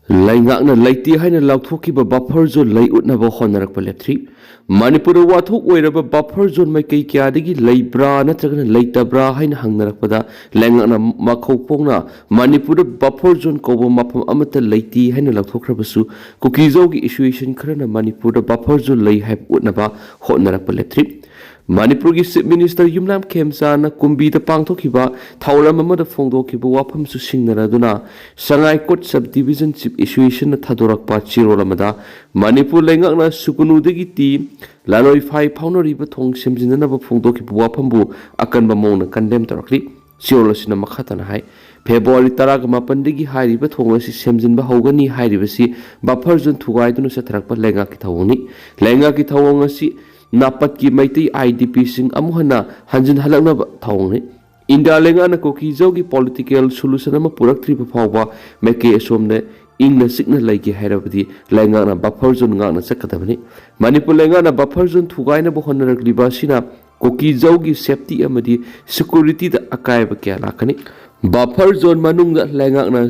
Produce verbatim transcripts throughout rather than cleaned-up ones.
ꯂꯩꯉꯥꯛꯅ ꯂꯩꯇꯦ ꯍꯥꯏꯅ ꯂꯥꯎꯊꯣꯛꯈꯤꯕ ꯕꯐꯔ ꯖꯣꯟ ꯂꯩ ꯎꯠꯅꯕ ꯍꯣꯠꯅꯔꯛꯄ ꯂꯦꯞꯇ꯭ꯔꯤ꯫ ꯃꯅꯤꯄꯨꯔꯗ ꯋꯥꯊꯣꯛ ꯑꯣꯏꯔꯕ ꯕꯐꯔ ꯖꯣꯟ ꯃꯥꯏꯀꯩ ꯀꯌꯥꯗꯒꯤ ꯂꯩꯕ꯭ꯔꯥ ꯅꯠꯇ꯭ꯔꯒꯅ ꯂꯩꯇꯕ꯭ꯔꯥ ꯍꯥꯏꯅ ꯍꯪꯅꯔꯛꯄꯗ ꯂꯩꯉꯥꯛꯅ ꯃꯈꯧ ꯐꯣꯡꯅ ꯃꯅꯤꯄꯨꯔꯗ ꯕꯐꯔ ꯖꯣꯟ ꯀꯧꯕ ꯃꯐꯝ ꯑꯃꯠꯇ ꯂꯩꯇꯦ ꯍꯥꯏꯅ ꯂꯥꯎꯊꯣꯛꯈ꯭ꯔꯕꯁꯨ, ꯀꯨꯀꯤꯖꯧꯒꯤ ꯑꯦꯁꯣꯁꯤꯌꯦꯁꯟ ꯈꯔꯅ ꯃꯅꯤꯄꯨꯔꯗ ꯕꯐꯔ ꯖꯣꯟ ꯂꯩ ꯍꯥꯏꯕ ꯎꯠꯅꯕ ꯍꯣꯠꯅꯔꯛꯄ ꯂꯦꯞꯇ꯭ꯔꯤ꯫ ꯃꯅꯤꯄꯨꯔꯒꯤ ꯆꯤꯐ ꯃꯤꯅꯤꯁꯇꯔ ꯌꯨꯝꯅꯥꯝ ꯈꯦꯝꯆꯥꯅ ꯀꯨꯝꯕꯤꯗ ꯄꯥꯡꯊꯣꯛꯈꯤꯕ ꯊꯧꯔꯝ ꯑꯃꯗ ꯐꯣꯡꯗꯣꯛꯈꯤꯕ ꯋꯥꯐꯝꯁꯨ ꯁꯤꯡꯅꯔꯗꯨꯅ, ꯁꯉꯥꯏꯀꯣꯠ ꯁꯕ ꯗꯤꯕꯤꯖꯟ ꯆꯤꯐ ꯑꯦꯁꯣꯁꯤꯌꯦꯁꯟꯅ ꯊꯥꯗꯣꯔꯛꯄ ꯆꯦꯔꯣꯜ ꯑꯃꯗ, ꯃꯅꯤꯄꯨꯔ ꯂꯩꯉꯥꯛꯅ ꯁꯨꯒꯅꯨꯗꯒꯤ ꯇꯤ ꯂꯥꯂꯣꯏꯐꯥꯏ ꯐꯥꯎꯅꯔꯤꯕ ꯊꯣꯡ ꯁꯦꯝꯖꯤꯟꯅꯅꯕ ꯐꯣꯡꯗꯣꯛꯈꯤꯕ ꯋꯥꯐꯝꯕꯨ ꯑꯀꯟꯕ ꯃꯑꯣꯡꯗ ꯀꯟꯗꯦꯝ ꯇꯧꯔꯛꯂꯤ꯫ ꯆꯦꯔꯣꯜ ꯑꯁꯤꯅ ꯃꯈꯥ ꯇꯥꯅ ꯍꯥꯏ, ꯐꯦꯕ꯭ꯔꯨꯋꯥꯔꯤ ꯇꯔꯥꯒ ꯃꯥꯄꯟꯗꯒꯤ ꯍꯥꯏꯔꯤꯕ ꯊꯣꯡ ꯑꯁꯤ ꯁꯦꯝꯖꯤꯟꯕ ꯍꯧꯒꯅꯤ ꯍꯥꯏꯔꯤꯕꯁꯤ ꯕꯐꯔ ꯖꯣꯟ ꯊꯨꯒꯥꯏꯗꯨꯅ ꯆꯠꯊꯔꯛꯄ ꯂꯩꯉꯥꯛꯀꯤ ꯊꯧꯑꯣꯡꯅꯤ꯫ ꯂꯩꯉꯥꯛꯀꯤ ꯊꯧꯑꯣꯡ ꯑꯁꯤ ꯅꯥꯄꯠꯀꯤ ꯃꯩꯇꯩ ꯑꯥꯏ ꯗꯤ ꯄꯤꯁꯤꯡ ꯑꯃꯨꯛ ꯍꯟꯅ ꯍꯟꯖꯤꯟꯍꯜꯂꯛꯅꯕ ꯊꯧꯑꯣꯡꯅꯤ꯫ ꯏꯟꯗꯤꯌꯥ ꯂꯩꯉꯥꯛꯅ ꯀꯨꯀꯤꯖꯧꯒꯤ ꯄꯣꯂꯤꯇꯤꯀꯦꯜ ꯁꯣꯂꯨꯁꯟ ꯑꯃ ꯄꯨꯔꯛꯇ꯭ꯔꯤꯕ ꯐꯥꯎꯕ ꯃꯥꯏꯀꯩ ꯑꯁꯣꯝꯅ ꯏꯪꯅ ꯆꯤꯛꯅ ꯂꯩꯒꯦ ꯍꯥꯏꯔꯕꯗꯤ ꯂꯩꯉꯥꯛꯅ ꯕꯐꯔ ꯖꯣꯟ ꯉꯥꯛꯅ ꯆꯠꯀꯗꯕꯅꯤ꯫ ꯃꯅꯤꯄꯨꯔ ꯂꯩꯉꯥꯛꯅ ꯕꯐꯔ ꯖꯣꯟ ꯊꯨꯒꯥꯏꯅꯕ ꯍꯣꯠꯅꯔꯛꯂꯤꯕ ꯑꯁꯤꯅ ꯀꯨꯀꯤꯖꯧꯒꯤ ꯁꯦꯐꯇꯤ ꯑꯃꯗꯤ ꯁꯦꯀ꯭ꯌꯨꯔꯤꯇꯤꯗ ꯑꯀꯥꯏꯕ ꯀꯌꯥ ꯂꯥꯛꯀꯅꯤ꯫ ꯕꯐꯔ ꯖꯣꯟ ꯃꯅꯨꯡꯗ ꯂꯩꯉꯥꯛꯅ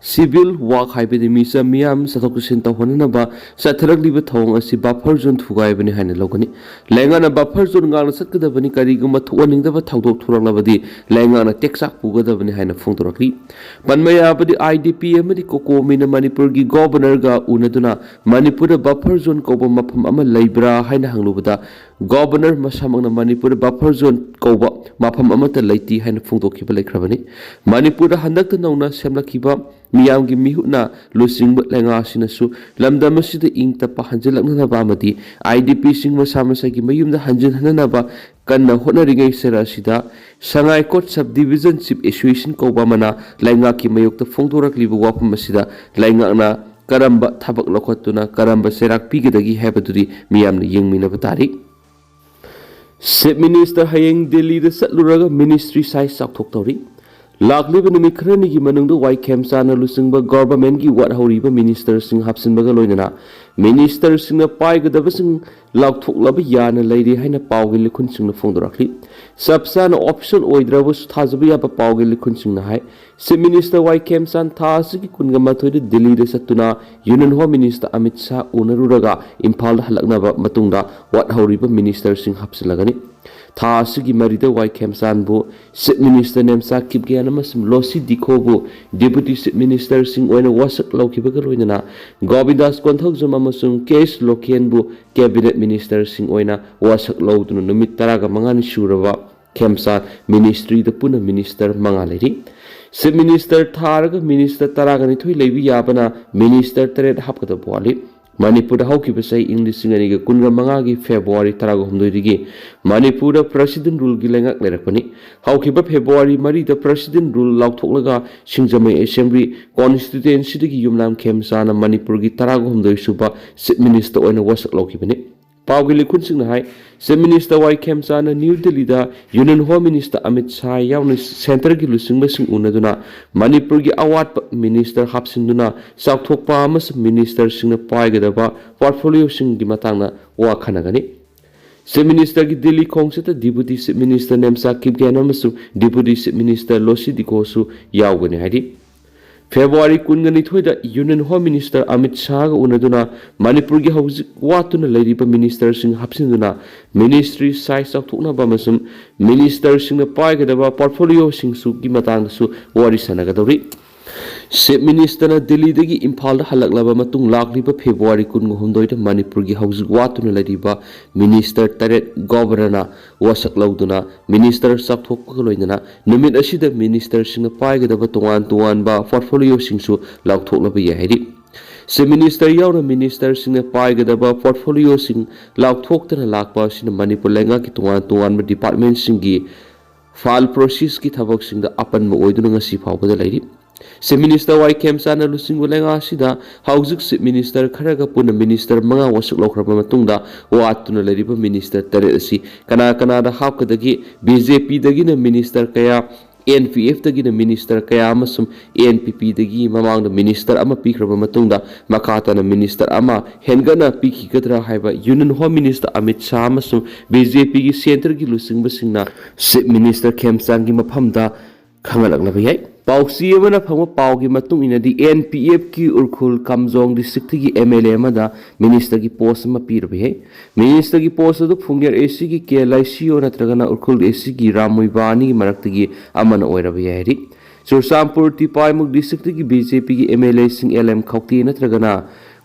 ꯁꯤꯚꯤꯜ ꯋꯥꯛ ꯍꯥꯏꯕꯗꯤ ꯃꯤꯆꯝ ꯃꯤꯌꯥꯝ ꯆꯠꯊꯣꯛ ꯆꯠꯁꯤꯟ ꯇꯧꯍꯟꯅꯅꯕ ꯆꯠꯊꯔꯛꯂꯤꯕ ꯊꯧꯑꯣꯡ ꯑꯁꯤ ꯕꯐꯔ ꯖꯣꯟ ꯊꯨꯒꯥꯏꯕꯅꯤ ꯍꯥꯏꯅ ꯂꯧꯒꯅꯤ꯫ ꯂꯩꯉꯥꯛꯅ ꯕꯐꯔ ꯖꯣꯟ ꯉꯥꯛꯅ ꯆꯠꯀꯗꯕꯅꯤ, ꯀꯔꯤꯒꯨꯝꯕ ꯊꯣꯛꯍꯟꯅꯤꯡꯗꯕ ꯊꯧꯗꯣꯛ ꯊꯣꯔꯛꯂꯕꯗꯤ ꯂꯩꯉꯥꯛꯅ ꯇꯦꯛꯆꯥꯛ ꯄꯨꯒꯗꯕꯅꯤ ꯍꯥꯏꯅ ꯐꯣꯡꯗꯣꯔꯛꯂꯤ꯫ ꯄꯟꯕ ꯌꯥꯕꯗꯤ, ꯑꯥꯏ ꯗꯤ ꯄꯤ ꯑꯃꯗꯤ ꯀꯣꯀꯣꯃꯤꯅ ꯃꯅꯤꯄꯨꯔꯒꯤ ꯒꯣꯕꯔꯅꯔꯒ ꯎꯅꯗꯨꯅ ꯃꯅꯤꯄꯨꯔꯗ ꯕꯐꯔ ꯖꯣꯟ ꯀꯧꯕ ꯃꯐꯝ ꯑꯃ ꯂꯩꯕ꯭ꯔꯥ ꯍꯥꯏꯅ ꯍꯪꯂꯨꯕꯗ, ꯒꯣꯕꯔꯅꯔ ꯃꯁꯥꯃꯛꯅ ꯃꯅꯤꯄꯨꯔꯗ ꯕꯐꯔ ꯖꯣꯟ ꯀꯧꯕ ꯃꯐꯝ ꯑꯃꯠꯇ ꯂꯩꯇꯦ ꯍꯥꯏꯅ ꯐꯣꯡꯗꯣꯛꯈꯤꯕ ꯂꯩꯈ꯭ꯔꯕꯅꯤ꯫ ꯃꯅꯤꯄꯨꯔꯗ ꯍꯟꯗꯛꯇ ꯅꯧꯅ ꯁꯦꯝꯂꯛꯈꯤꯕ ꯃꯤꯌꯥꯝꯒꯤ ꯃꯤꯍꯨꯠꯅ ꯂꯨꯆꯤꯡꯕ ꯂꯩꯉꯥꯛ ꯑꯁꯤꯅꯁꯨ ꯂꯝꯗꯝ ꯑꯁꯤꯗ ꯏꯪ ꯇꯞꯄ ꯍꯟꯖꯤꯜꯂꯛꯅꯅꯕ ꯑꯃꯗꯤ ꯑꯥꯏ ꯗꯤ ꯄꯤꯁꯤꯡ ꯃꯁꯥ ꯃꯁꯥꯒꯤ ꯃꯌꯨꯝꯗ ꯍꯟꯖꯤꯟꯍꯟꯅꯅꯕ ꯀꯟꯅ ꯍꯣꯠꯅꯔꯤꯉꯩ ꯁꯔ ꯑꯁꯤꯗ ꯁꯉꯥꯏꯀꯣꯠ ꯁꯕ ꯗꯤꯕꯤꯖꯟ ꯆꯤꯐ ꯑꯦꯁꯣꯁꯤꯌꯦꯁꯟ ꯀꯧꯕ ꯑꯃꯅ ꯂꯩꯉꯥꯛꯀꯤ ꯃꯥꯌꯣꯛꯇ ꯐꯣꯡꯗꯣꯔꯛꯂꯤꯕ ꯋꯥꯐꯝ ꯑꯁꯤꯗ ꯂꯩꯉꯥꯛꯅ ꯀꯔꯝꯕ ꯊꯕꯛ ꯂꯧꯈꯠꯇꯨꯅ ꯀꯔꯝꯕ ꯆꯩꯔꯥꯛ ꯄꯤꯒꯗꯒꯦ ꯍꯥꯏꯕꯗꯨꯗꯤ ꯃꯤꯌꯥꯝꯅ ꯌꯦꯡꯃꯤꯟꯅꯕ ꯇꯥꯔꯤ꯫ ꯆꯤꯐ ꯃꯤꯅꯤꯁꯇꯔ ꯍꯌꯦꯡ ꯗꯤꯜꯂꯤꯗ ꯆꯠꯂꯨꯔꯒ ꯃꯤꯅꯤꯁꯇ꯭ꯔꯤ ꯁꯥꯏꯖ ꯆꯥꯎꯊꯣꯛꯇꯧꯔꯤ꯫ ꯂꯥꯛꯂꯤꯕ ꯅꯨꯃꯤꯠ ꯈꯔꯅꯤꯒꯤ ꯃꯅꯨꯡꯗ ꯋꯥꯏ ꯈꯦꯝꯆꯥꯅ ꯂꯨꯆꯤꯡꯕ ꯒꯣꯚꯔꯟꯃꯦꯟꯠꯀꯤ ꯋꯥꯠꯍꯧꯔꯤꯕ ꯃꯤꯅꯤꯁꯇꯔꯁꯤꯡ ꯍꯥꯞꯆꯤꯟꯕꯒ ꯂꯣꯏꯅꯅ ꯃꯤꯅꯤꯁꯇꯔꯁꯤꯡꯅ ꯄꯥꯏꯒꯗꯕꯁꯤꯡ ꯂꯥꯎꯊꯣꯛꯂꯕ ꯌꯥꯅ ꯂꯩꯔꯤ ꯍꯥꯏꯅ ꯄꯥꯎꯒꯤ ꯂꯤꯈꯨꯟꯁꯤꯡꯅ ꯐꯣꯡꯗꯣꯔꯛꯂꯤ꯫ ꯆꯞ ꯆꯥꯅ ꯑꯣꯐꯤꯁꯤꯌꯦꯜ ꯑꯣꯏꯗ꯭ꯔꯕꯁꯨ ꯊꯥꯖꯕ ꯌꯥꯕ ꯄꯥꯎꯒꯤ ꯂꯤꯈꯨꯟꯁꯤꯡꯅ ꯍꯥꯏ, ꯆꯤꯐ ꯃꯤꯅꯤꯁꯇꯔ ꯋꯥꯏ ꯈꯦꯝꯆꯥꯟ ꯊꯥ ꯑꯁꯤꯒꯤ ꯀꯨꯟꯒ ꯃꯥꯊꯣꯏꯗ ꯗꯤꯜꯂꯤꯗ ꯆꯠꯇꯨꯅ union home minister Amit Shah ꯎꯅꯔꯨꯔꯒ ꯏꯝꯐꯥꯜꯗ ꯍꯜꯂꯛꯅꯕ ꯃꯇꯨꯡꯗ ꯋꯥꯠꯍꯧꯔꯤꯕ ꯃꯤꯅꯤꯁꯇꯔꯁꯤꯡ ꯍꯥꯞꯆꯤꯜꯂꯒꯅꯤ꯫ ꯊꯥ ꯑꯁꯤꯒꯤ ꯃꯔꯤꯗ ꯋꯥꯏ ꯈꯦꯝꯆꯥꯟꯕꯨ ꯆꯤꯐ ꯃꯤꯅꯤꯁꯇꯔ ꯅꯦꯝꯆꯥ ꯀꯤꯞꯒꯦꯟ ꯑꯃꯁꯨꯡ ꯂꯣꯁꯤ ꯗꯤꯈꯣꯕꯨ ꯗꯤꯄꯨꯇꯤ ꯆꯤꯐ ꯃꯤꯅꯤꯁꯇꯔꯁꯤꯡ ꯑꯣꯏꯅ ꯋꯥꯁꯛ ꯂꯧꯈꯤꯕꯒ ꯂꯣꯏꯅꯅ ꯒꯣꯕꯤꯟꯗꯥꯁ ꯀꯣꯟꯊꯧꯖꯝ ꯑꯃꯁꯨꯡ ꯀꯦ ꯑꯦꯁ ꯂꯣꯀꯦꯟꯕꯨ ꯀꯦꯕꯤꯅꯦꯠ ꯃꯤꯅꯤꯁꯇꯔꯁꯤꯡ ꯑꯣꯏꯅ ꯋꯥꯁꯛ ꯂꯧꯗꯨꯅ ꯅꯨꯃꯤꯠ ꯇꯔꯥꯒ ꯃꯉꯥꯅꯤ ꯁꯨꯔꯕ ꯈꯦꯝꯆꯥꯟ ꯃꯤꯅꯤꯁꯇ꯭ꯔꯤꯗ ꯄꯨꯟꯅ ꯃꯤꯅꯤꯁꯇꯔ ꯃꯉꯥ ꯂꯩꯔꯤ꯫ ꯆꯤꯐ ꯃꯤꯅꯤꯁꯇꯔ ꯊꯥꯔꯒ ꯃꯤꯅꯤꯁꯇꯔ ꯇꯔꯥꯒ ꯅꯤꯊꯣꯏ ꯂꯩꯕ ꯌꯥꯕꯅ ꯃꯤꯅꯤꯁꯇꯔ ꯇꯔꯦꯠ ꯍꯥꯞꯀꯗꯕ ꯋꯥꯠꯂꯤ꯫ ꯃꯅꯤꯄꯨꯔꯗ ꯍꯧꯈꯤꯕ ꯆꯍꯤ ꯏꯪ ꯂꯤꯁꯤꯡ ꯑꯅꯤꯒ ꯀꯨꯟꯒ ꯃꯉꯥꯒꯤ ꯐꯦꯕ꯭ꯔꯨꯋꯥꯔꯤ ꯇꯔꯥꯒ ꯍꯨꯝꯗꯣꯏꯗꯒꯤ ꯃꯅꯤꯄꯨꯔꯗ ꯄ꯭ꯔꯦꯁꯤꯗꯦꯟ ꯔꯨꯜꯒꯤ ꯂꯩꯉꯥꯛ ꯂꯩꯔꯛꯄꯅꯤ꯫ ꯍꯧꯈꯤꯕ ꯐꯦꯕ꯭ꯔꯨꯋꯥꯔꯤ ꯃꯔꯤꯗ ꯄ꯭ꯔꯦꯁꯤꯗꯦꯟ ꯔꯨꯜ ꯂꯥꯎꯊꯣꯛꯂꯒ ꯁꯤꯡꯖꯃꯩ ꯑꯦꯁꯦꯝꯕ꯭ꯂꯤ ꯀꯣꯟꯁꯇꯤꯇ꯭ꯋꯦꯟꯁꯤꯗꯒꯤ ꯌꯨꯝꯅꯥꯝ ꯈꯦꯝꯆꯥꯟꯅ ꯃꯅꯤꯄꯨꯔꯒꯤ ꯇꯔꯥꯒ ꯍꯨꯝꯗꯣꯏ ꯁꯨꯕ ꯆꯤꯐ ꯃꯤꯅꯤꯁꯇꯔ ꯑꯣꯏꯅ ꯋꯥꯁꯛ ꯂꯧꯈꯤꯕꯅꯤ꯫ ꯄꯥꯎꯒꯤ ꯂꯤꯈꯨꯟꯁꯤꯡꯅ ꯍꯥꯏ, ꯆꯤꯐ ꯃꯤꯅꯤꯁꯇꯔ ꯋꯥꯏ ꯈꯦꯝꯆꯥꯟꯅ ꯅ꯭ꯌꯨ ꯗꯤꯜꯂꯤꯗ union home minister Amit Shah ꯌꯥꯎꯅ ꯁꯦꯟꯇꯔꯒꯤ ꯂꯨꯆꯤꯡꯕꯁꯤꯡ ꯎꯅꯗꯨꯅ ꯃꯅꯤꯄꯨꯔꯒꯤ ꯑꯋꯥꯠꯄ ꯃꯤꯅꯤꯁꯇꯔ ꯍꯥꯞꯆꯤꯟꯗꯨꯅ ꯆꯥꯎꯊꯣꯛꯄ ꯑꯃꯁꯨꯡ ꯃꯤꯅꯤꯁꯇꯔꯁꯤꯡꯅ ꯄꯥꯏꯒꯗꯕ ꯄꯣꯔꯠꯐꯣꯂꯤꯑꯣꯁꯤꯡꯒꯤ ꯃꯇꯥꯡꯗ ꯋꯥ ꯈꯟꯅꯒꯅꯤ꯫ ꯆꯤꯐ ꯃꯤꯅꯤꯁꯇꯔꯒꯤ Delhi ꯈꯣꯡꯆꯠꯇ deputy chief minister Nemcha Kipgen ꯑꯃꯁꯨꯡ ꯗꯤꯄꯨꯇꯤ ꯆꯤꯐ ꯃꯤꯅꯤꯁꯇꯔ ꯂꯣꯁꯤ ꯗꯤꯈꯣꯁꯨ ꯌꯥꯎꯒꯅꯤ ꯍꯥꯏꯔꯤ꯫ ꯐꯦꯕ꯭ꯔꯨꯋꯥꯔꯤ ꯀꯨꯟꯒ ꯅꯤꯊꯣꯏꯗ ꯌꯨꯅꯤꯌꯟ ꯍꯣꯝ ꯃꯤꯅꯤꯁꯇꯔ ꯑꯃꯤꯠ ꯁꯥꯍꯒ ꯎꯅꯗꯨꯅ ꯃꯅꯤꯄꯨꯔꯒꯤ ꯍꯧꯖꯤꯛ ꯋꯥꯠꯇꯨꯅ ꯂꯩꯔꯤꯕ ꯃꯤꯅꯤꯁꯇꯔꯁꯤꯡ ꯍꯥꯞꯆꯤꯟꯗꯨꯅ ꯃꯤꯅꯤꯁꯇ꯭ꯔꯤ ꯁꯥꯏꯖ ꯆꯥꯎꯊꯣꯛꯅꯕ ꯑꯃꯁꯨꯡ ꯃꯤꯅꯤꯁꯇꯔꯁꯤꯡꯅ ꯄꯥꯏꯒꯗꯕ ꯄꯣꯔꯠꯐꯣꯂꯤꯑꯣꯁꯤꯡꯁꯨꯒꯤ ꯃꯇꯥꯡꯗꯁꯨ ꯋꯥꯔꯤ ꯁꯥꯟꯅꯒꯗꯧꯔꯤ꯫ ꯆꯤꯐ ꯃꯤꯅꯤꯁꯇꯔꯅ ꯗꯤꯜꯂꯤꯗꯒꯤ ꯏꯝꯐꯥꯜꯗ ꯍꯜꯂꯛꯂꯕ ꯃꯇꯨꯡ ꯂꯥꯛꯂꯤꯕ ꯐꯦꯕ꯭ꯔꯨꯋꯥꯔꯤ ꯀꯨꯟꯒ ꯍꯨꯝꯗꯣꯏꯗ ꯃꯅꯤꯄꯨꯔꯒꯤ ꯍꯧꯖꯤꯛ ꯋꯥꯠꯇꯨꯅ ꯂꯩꯔꯤꯕ ꯃꯤꯅꯤꯁꯇꯔ ꯇꯔꯦꯠ ꯒꯣꯚꯔꯅꯔꯅ ꯋꯥꯁꯛ ꯂꯧꯗꯨꯅ ꯃꯤꯅꯤꯁꯇꯔ ꯆꯥꯎꯊꯣꯛꯄꯒ ꯂꯣꯏꯅꯅ ꯅꯨꯃꯤꯠ ꯑꯁꯤꯗ ꯃꯤꯅꯤꯁꯇꯔꯁꯤꯡꯅ ꯄꯥꯏꯒꯗꯕ ꯇꯣꯉꯥꯟ ꯇꯣꯉꯥꯟꯕ ꯄꯣꯔꯠꯐꯣꯂꯤꯑꯣꯁꯤꯡꯁꯨ ꯂꯥꯎꯊꯣꯛꯂꯕ ꯌꯥꯏ ꯍꯥꯏꯔꯤ꯫ ꯆꯤꯐ ꯃꯤꯅꯤꯁꯇꯔ ꯌꯥꯎꯅ ꯃꯤꯅꯤꯁꯇꯔꯁꯤꯡꯅ ꯄꯥꯏꯒꯗꯕ ꯄꯣꯔꯠꯐꯣꯂꯤꯑꯣꯁꯤꯡ ꯂꯥꯎꯊꯣꯛꯇꯅ ꯂꯥꯛꯄ ꯑꯁꯤꯅ ꯃꯅꯤꯄꯨꯔ ꯂꯩꯉꯥꯛꯀꯤ ꯇꯣꯉꯥꯟ ꯇꯣꯉꯥꯟꯕ ꯗꯤꯄꯥꯔꯠꯃꯦꯟꯁꯤꯡꯒꯤ ꯐꯥꯏꯜ ꯄ꯭ꯔꯣꯁꯦꯁꯀꯤ ꯊꯕꯛꯁꯤꯡꯗ ꯑꯄꯟꯕ ꯑꯣꯏꯗꯨꯅ ꯉꯁꯤ ꯐꯥꯎꯕꯗ ꯂꯩꯔꯤ꯫ ꯆꯤꯐ ꯃꯤꯅꯤꯁꯇꯔ ꯋꯥꯏ ꯈꯦꯝꯆꯥꯟꯅ ꯂꯨꯆꯤꯡꯕ ꯂꯩꯉꯥꯛ ꯑꯁꯤꯗ ꯍꯧꯖꯤꯛ ꯆꯤꯐ ꯃꯤꯅꯤꯁꯇꯔ ꯈꯔꯒ ꯄꯨꯟꯅ ꯃꯤꯅꯤꯁꯇꯔ ꯃꯉꯥ ꯋꯥꯁꯛ ꯂꯧꯈ꯭ꯔꯕ ꯃꯇꯨꯡꯗ ꯋꯥꯠꯇꯨꯅ ꯂꯩꯔꯤꯕ ꯃꯤꯅꯤꯁꯇꯔ ꯇꯔꯦꯠ ꯑꯁꯤ ꯀꯅꯥ ꯀꯅꯥꯗ ꯍꯥꯞꯀꯗꯒꯦ? ꯕꯤ ꯖꯦ ꯄꯤꯗꯒꯤꯅ ꯃꯤꯅꯤꯁꯇꯔ ꯀꯌꯥ ꯑꯦꯟ ꯄꯤ ꯑꯦꯐꯇꯒꯤꯅ ꯃꯤꯅꯤꯁꯇꯔ ꯀꯌꯥ ꯑꯃꯁꯨꯡ ꯑꯦ ꯑꯦꯟ ꯄꯤ ꯄꯤꯗꯒꯤ ꯃꯃꯥꯡꯗ ꯃꯤꯅꯤꯁꯇꯔ ꯑꯃ ꯄꯤꯈ꯭ꯔꯕ ꯃꯇꯨꯡꯗ ꯃꯈꯥ ꯇꯥꯅ ꯃꯤꯅꯤꯁꯇꯔ ꯑꯃ ꯍꯦꯟꯒꯠꯅ ꯄꯤꯈꯤꯒꯗ꯭ꯔꯥ ꯍꯥꯏꯕ union home minister Amit Shah ꯑꯃꯁꯨꯡ ꯕꯤ ꯖꯦ ꯄꯤꯒꯤ ꯁꯦꯟꯇꯔꯒꯤ ꯂꯨꯆꯤꯡꯕꯁꯤꯡꯅ ꯆꯤꯐ ꯃꯤꯅꯤꯁꯇꯔ ꯈꯦꯝꯆꯥꯟꯒꯤ ꯃꯐꯝꯗ ꯈꯪꯍꯜꯂꯛꯂꯕ ꯌꯥꯏ꯫ ꯄꯥꯎꯆꯦ ꯑꯃꯅ ꯐꯪꯕ ꯄꯥꯎꯒꯤ ꯃꯇꯨꯡ ꯏꯟꯅꯗꯤ, ꯑꯦꯟ ꯄꯤ ꯑꯦꯐꯀꯤ ꯎꯔꯈꯨꯜ ꯀꯥꯝꯖꯣꯡ ꯗꯤꯁꯇ꯭ꯔꯤꯛꯇꯒꯤ ꯑꯦꯝ ꯑꯦꯜ ꯑꯦ ꯑꯃꯗ ꯃꯤꯅꯤꯁꯇꯔꯒꯤ ꯄꯣꯁ ꯑꯃ ꯄꯤꯔꯕ ꯌꯥꯏ꯫ ꯃꯤꯅꯤꯁꯇꯔꯒꯤ ꯄꯣꯁ ꯑꯗꯨ ꯐꯨꯡꯌꯔ ꯑꯦ ꯁꯤꯒꯤ ꯀꯦ ꯂꯥꯏꯁꯤꯌꯣ ꯅꯠꯇ꯭ꯔꯒꯅ ꯎꯔꯈꯨꯜ ꯑꯦ ꯁꯤꯒꯤ ꯔꯥꯝ ꯃꯣꯏꯕꯥꯅꯤꯒꯤ ꯃꯔꯛꯇꯒꯤ ꯑꯃꯅ ꯑꯣꯏꯔꯕ ꯌꯥꯏ ꯍꯥꯏꯔꯤ꯫ ꯆꯨꯔꯆꯥꯟꯄꯨꯔ ꯇꯤꯄꯥꯏꯃꯨꯛ ꯗꯤꯁꯇ꯭ꯔꯤꯛꯇꯒꯤ ꯕꯤ ꯖꯦ ꯄꯤꯒꯤ ꯑꯦꯝ ꯑꯦꯜ ꯑꯦꯁꯤꯡ ꯑꯦꯜ ꯑꯦꯝ ꯈꯧꯇꯦ ꯅꯠꯇ꯭ꯔꯒꯅ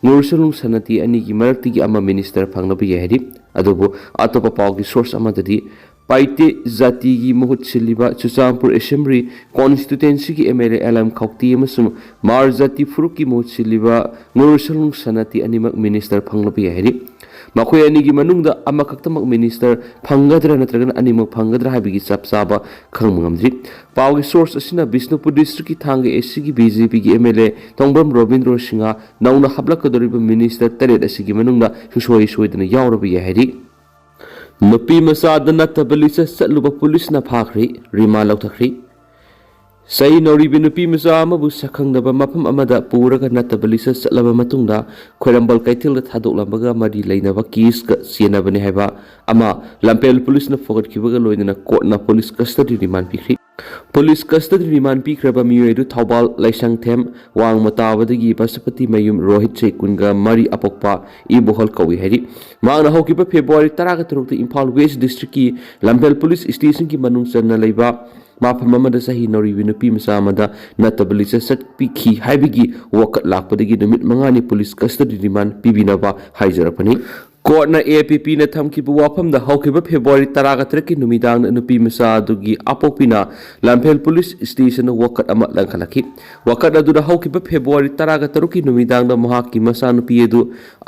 ꯉꯨꯔꯁꯂꯨꯡ ꯁꯅꯥꯇꯤ ꯑꯅꯤꯒꯤ ꯃꯔꯛꯇꯒꯤ ꯑꯃ ꯃꯤꯅꯤꯁꯇꯔ ꯐꯪꯂꯕ ꯌꯥꯏ ꯍꯥꯏꯔꯤ꯫ ꯑꯗꯨꯕꯨ ꯑꯇꯣꯞꯄ ꯄꯥꯎꯒꯤ ꯁꯣꯔꯁ ꯑꯃꯗꯗꯤ ꯄꯥꯏꯇꯦ ꯖꯥꯇꯤꯒꯤ ꯃꯍꯨꯠ ꯁꯤꯜꯂꯤꯕ ꯆꯨꯔꯆꯥꯟꯄꯨꯔ ꯑꯦꯁꯦꯝꯕ꯭ꯂꯤ ꯀꯣꯟꯁꯇꯤꯇ꯭ꯋꯦꯟꯁꯤꯒꯤ M L A L M Khaute ꯑꯃꯁꯨꯡ ꯃꯥꯔ ꯖꯥꯇꯤ ꯐꯨꯔꯨꯞꯀꯤ ꯃꯍꯨꯠ ꯁꯤꯜꯂꯤꯕ ꯉꯨꯔꯁꯂꯨꯡ ꯁꯅꯥꯇꯤ ꯑꯅꯤꯃꯛ ꯃꯤꯅꯤꯁꯇꯔ ꯐꯪꯂꯕ ꯌꯥꯏ ꯍꯥꯏꯔꯤ꯫ ꯃꯈꯣꯏ ꯑꯅꯤꯒꯤ ꯃꯅꯨꯡꯗ ꯑꯃꯈꯛꯇꯃꯛ ꯃꯤꯅꯤꯁꯇꯔ ꯐꯪꯒꯗ꯭ꯔꯥ ꯅꯠꯇ꯭ꯔꯒꯅ ꯑꯅꯤꯃꯛ ꯐꯪꯒꯗ꯭ꯔꯥ ꯍꯥꯏꯕꯒꯤ ꯆꯞ ꯆꯥꯕ ꯈꯪꯕ ꯉꯝꯗ꯭ꯔꯤ꯫ ꯄꯥꯎꯒꯤ ꯁꯣꯔꯁ ꯑꯁꯤꯅ ꯕꯤꯁꯅꯨꯄꯨꯔ ꯗꯤꯁꯇ꯭ꯔꯤꯛꯀꯤ ꯊꯥꯡꯒ ꯑꯦ ꯁꯤꯒꯤ ꯕꯤ ꯖꯦ ꯄꯤꯒꯤ ꯑꯦꯝ ꯑꯦꯜ ꯑꯦ ꯊꯣꯡꯕ꯭ꯔꯝ ꯔꯣꯕꯤꯟꯗ꯭ꯔꯣ ꯁꯤꯡꯍ ꯅꯧꯅ ꯍꯥꯞꯂꯛꯀꯗꯧꯔꯤꯕ ꯃꯤꯅꯤꯁꯇꯔ ꯇꯔꯦꯠ ꯑꯁꯤꯒꯤ ꯃꯅꯨꯡꯗ ꯁꯨꯡꯁꯣꯏ ꯁꯣꯏꯗꯅ ꯌꯥꯎꯔꯕ ꯌꯥꯏ ꯍꯥꯏꯔꯤ꯫ ꯅꯨꯄꯤ ꯃꯆꯥꯗ ꯅꯠꯇꯕ ꯂꯤꯆꯠ ꯆꯠꯂꯨꯕ ꯄꯨꯂꯤꯁꯅ ꯐꯥꯈ꯭ꯔꯦ, ꯔꯤꯃꯥꯟ ꯂꯧꯊꯈ꯭ꯔꯦ꯫ ꯆꯍꯤ ꯅꯧꯔꯤꯕꯤ ꯅꯨꯄꯤ ꯃꯆꯥ ꯑꯃꯕꯨ ꯁꯛꯈꯪꯗꯕ ꯃꯐꯝ ꯑꯃꯗ ꯄꯨꯔꯒ ꯅꯠꯇꯕ ꯂꯤꯆꯠ ꯆꯠꯂꯕ ꯃꯇꯨꯡꯗ ꯈ꯭ꯋꯥꯏꯔꯝꯕꯟ ꯀꯩꯊꯦꯜꯗ ꯊꯥꯗꯣꯛꯂꯝꯕꯒ ꯃꯔꯤ ꯂꯩꯅꯕ ꯀꯦꯁꯀ ꯆꯦꯟꯅꯕꯅꯤ ꯍꯥꯏꯕ ꯑꯃ ꯂꯝꯐꯦꯜ ꯄꯨꯂꯤꯁꯅ ꯐꯒꯠꯈꯤꯕꯒ ꯂꯣꯏꯅꯅ ꯀꯣꯔꯠꯅ ꯄꯨꯂꯤꯁ ꯀꯁꯇꯗꯤ ꯔꯤꯃꯥꯟ ꯄꯤꯈ꯭ꯔꯦ꯫ ꯄꯨꯂꯤꯁ ꯀꯁꯇꯗꯤ ꯔꯤꯃꯥꯟ ꯄꯤꯈ꯭ꯔꯕ ꯃꯤꯑꯣꯏ ꯑꯗꯨ ꯊꯧꯕꯥꯜ ꯂꯥꯏꯁꯪꯊꯦꯝ ꯋꯥꯡꯃ ꯇꯥꯕꯗꯒꯤ ꯄꯁꯨꯄꯇꯤ ꯃꯌꯨꯝ ꯔꯣꯍꯤꯠ, ꯆꯍꯤ ꯀꯨꯟꯒ ꯃꯔꯤ, ꯑꯄꯣꯛꯄ ꯏꯕꯣꯍꯜ ꯀꯧꯏ ꯍꯥꯏꯔꯤ꯫ ꯃꯍꯥꯛꯅ ꯍꯧꯈꯤꯕ ꯐꯦꯕ꯭ꯔꯨꯋꯥꯔꯤ ꯇꯔꯥꯒ ꯇꯔꯨꯛꯇ ꯏꯝꯐꯥꯜ ꯋꯦꯁ ꯗꯤꯁꯇ꯭ꯔꯤꯛꯀꯤ ꯂꯝꯐꯦꯜ ꯄꯨꯂꯤꯁ ꯁ꯭ꯇꯦꯁꯟꯒꯤ ꯃꯅꯨꯡ ꯆꯟꯅ ꯂꯩꯕ ꯃꯐꯝ ꯑꯃꯗ ꯆꯍꯤ ꯅꯧꯔꯤꯕꯤ ꯅꯨꯄꯤ ꯃꯆꯥ ꯑꯃꯗ ꯅꯠꯇꯕ ꯂꯤꯆꯠ ꯆꯠꯄꯤꯈꯤ ꯍꯥꯏꯕꯒꯤ ꯋꯥꯀꯠ ꯂꯥꯛꯄꯗꯒꯤ ꯅꯨꯃꯤꯠ ꯃꯉꯥꯅꯤ ꯄꯨꯂꯤꯁ ꯀꯁꯇꯗꯤ ꯔꯤꯃꯥꯟ ꯄꯤꯕꯤꯅꯕ ꯍꯥꯏꯖꯔꯛꯄꯅꯤ꯫ ꯀꯣꯔꯠꯅ ꯑꯦ ꯄꯤ ꯄꯤꯅ ꯊꯝꯈꯤꯕ ꯋꯥꯐꯝꯗ ꯍꯧꯈꯤꯕ ꯐꯦꯕ꯭ꯔꯨꯋꯥꯔꯤ ꯇꯔꯥꯒ ꯇꯔꯦꯠꯀꯤ ꯅꯨꯃꯤꯗꯥꯡꯗ ꯅꯨꯄꯤ ꯃꯆꯥ ꯑꯗꯨꯒꯤ ꯑꯄꯣꯛꯄꯤꯅ ꯂꯝꯐꯦꯜ ꯄꯨꯂꯤꯁ ꯁ꯭ꯇꯦꯁꯟꯗ ꯋꯥꯀꯠ ꯑꯃ ꯂꯪꯈꯠꯂꯛꯈꯤ꯫ ꯋꯥꯀꯠ ꯑꯗꯨꯗ ꯍꯧꯈꯤꯕ ꯐꯦꯕ꯭ꯔꯨꯋꯥꯔꯤ ꯇꯔꯥꯒ ꯇꯔꯨꯛꯀꯤ ꯅꯨꯃꯤꯗꯥꯡꯗ ꯃꯍꯥꯛꯀꯤ ꯃꯆꯥꯅꯨꯄꯤ ꯑꯗꯨ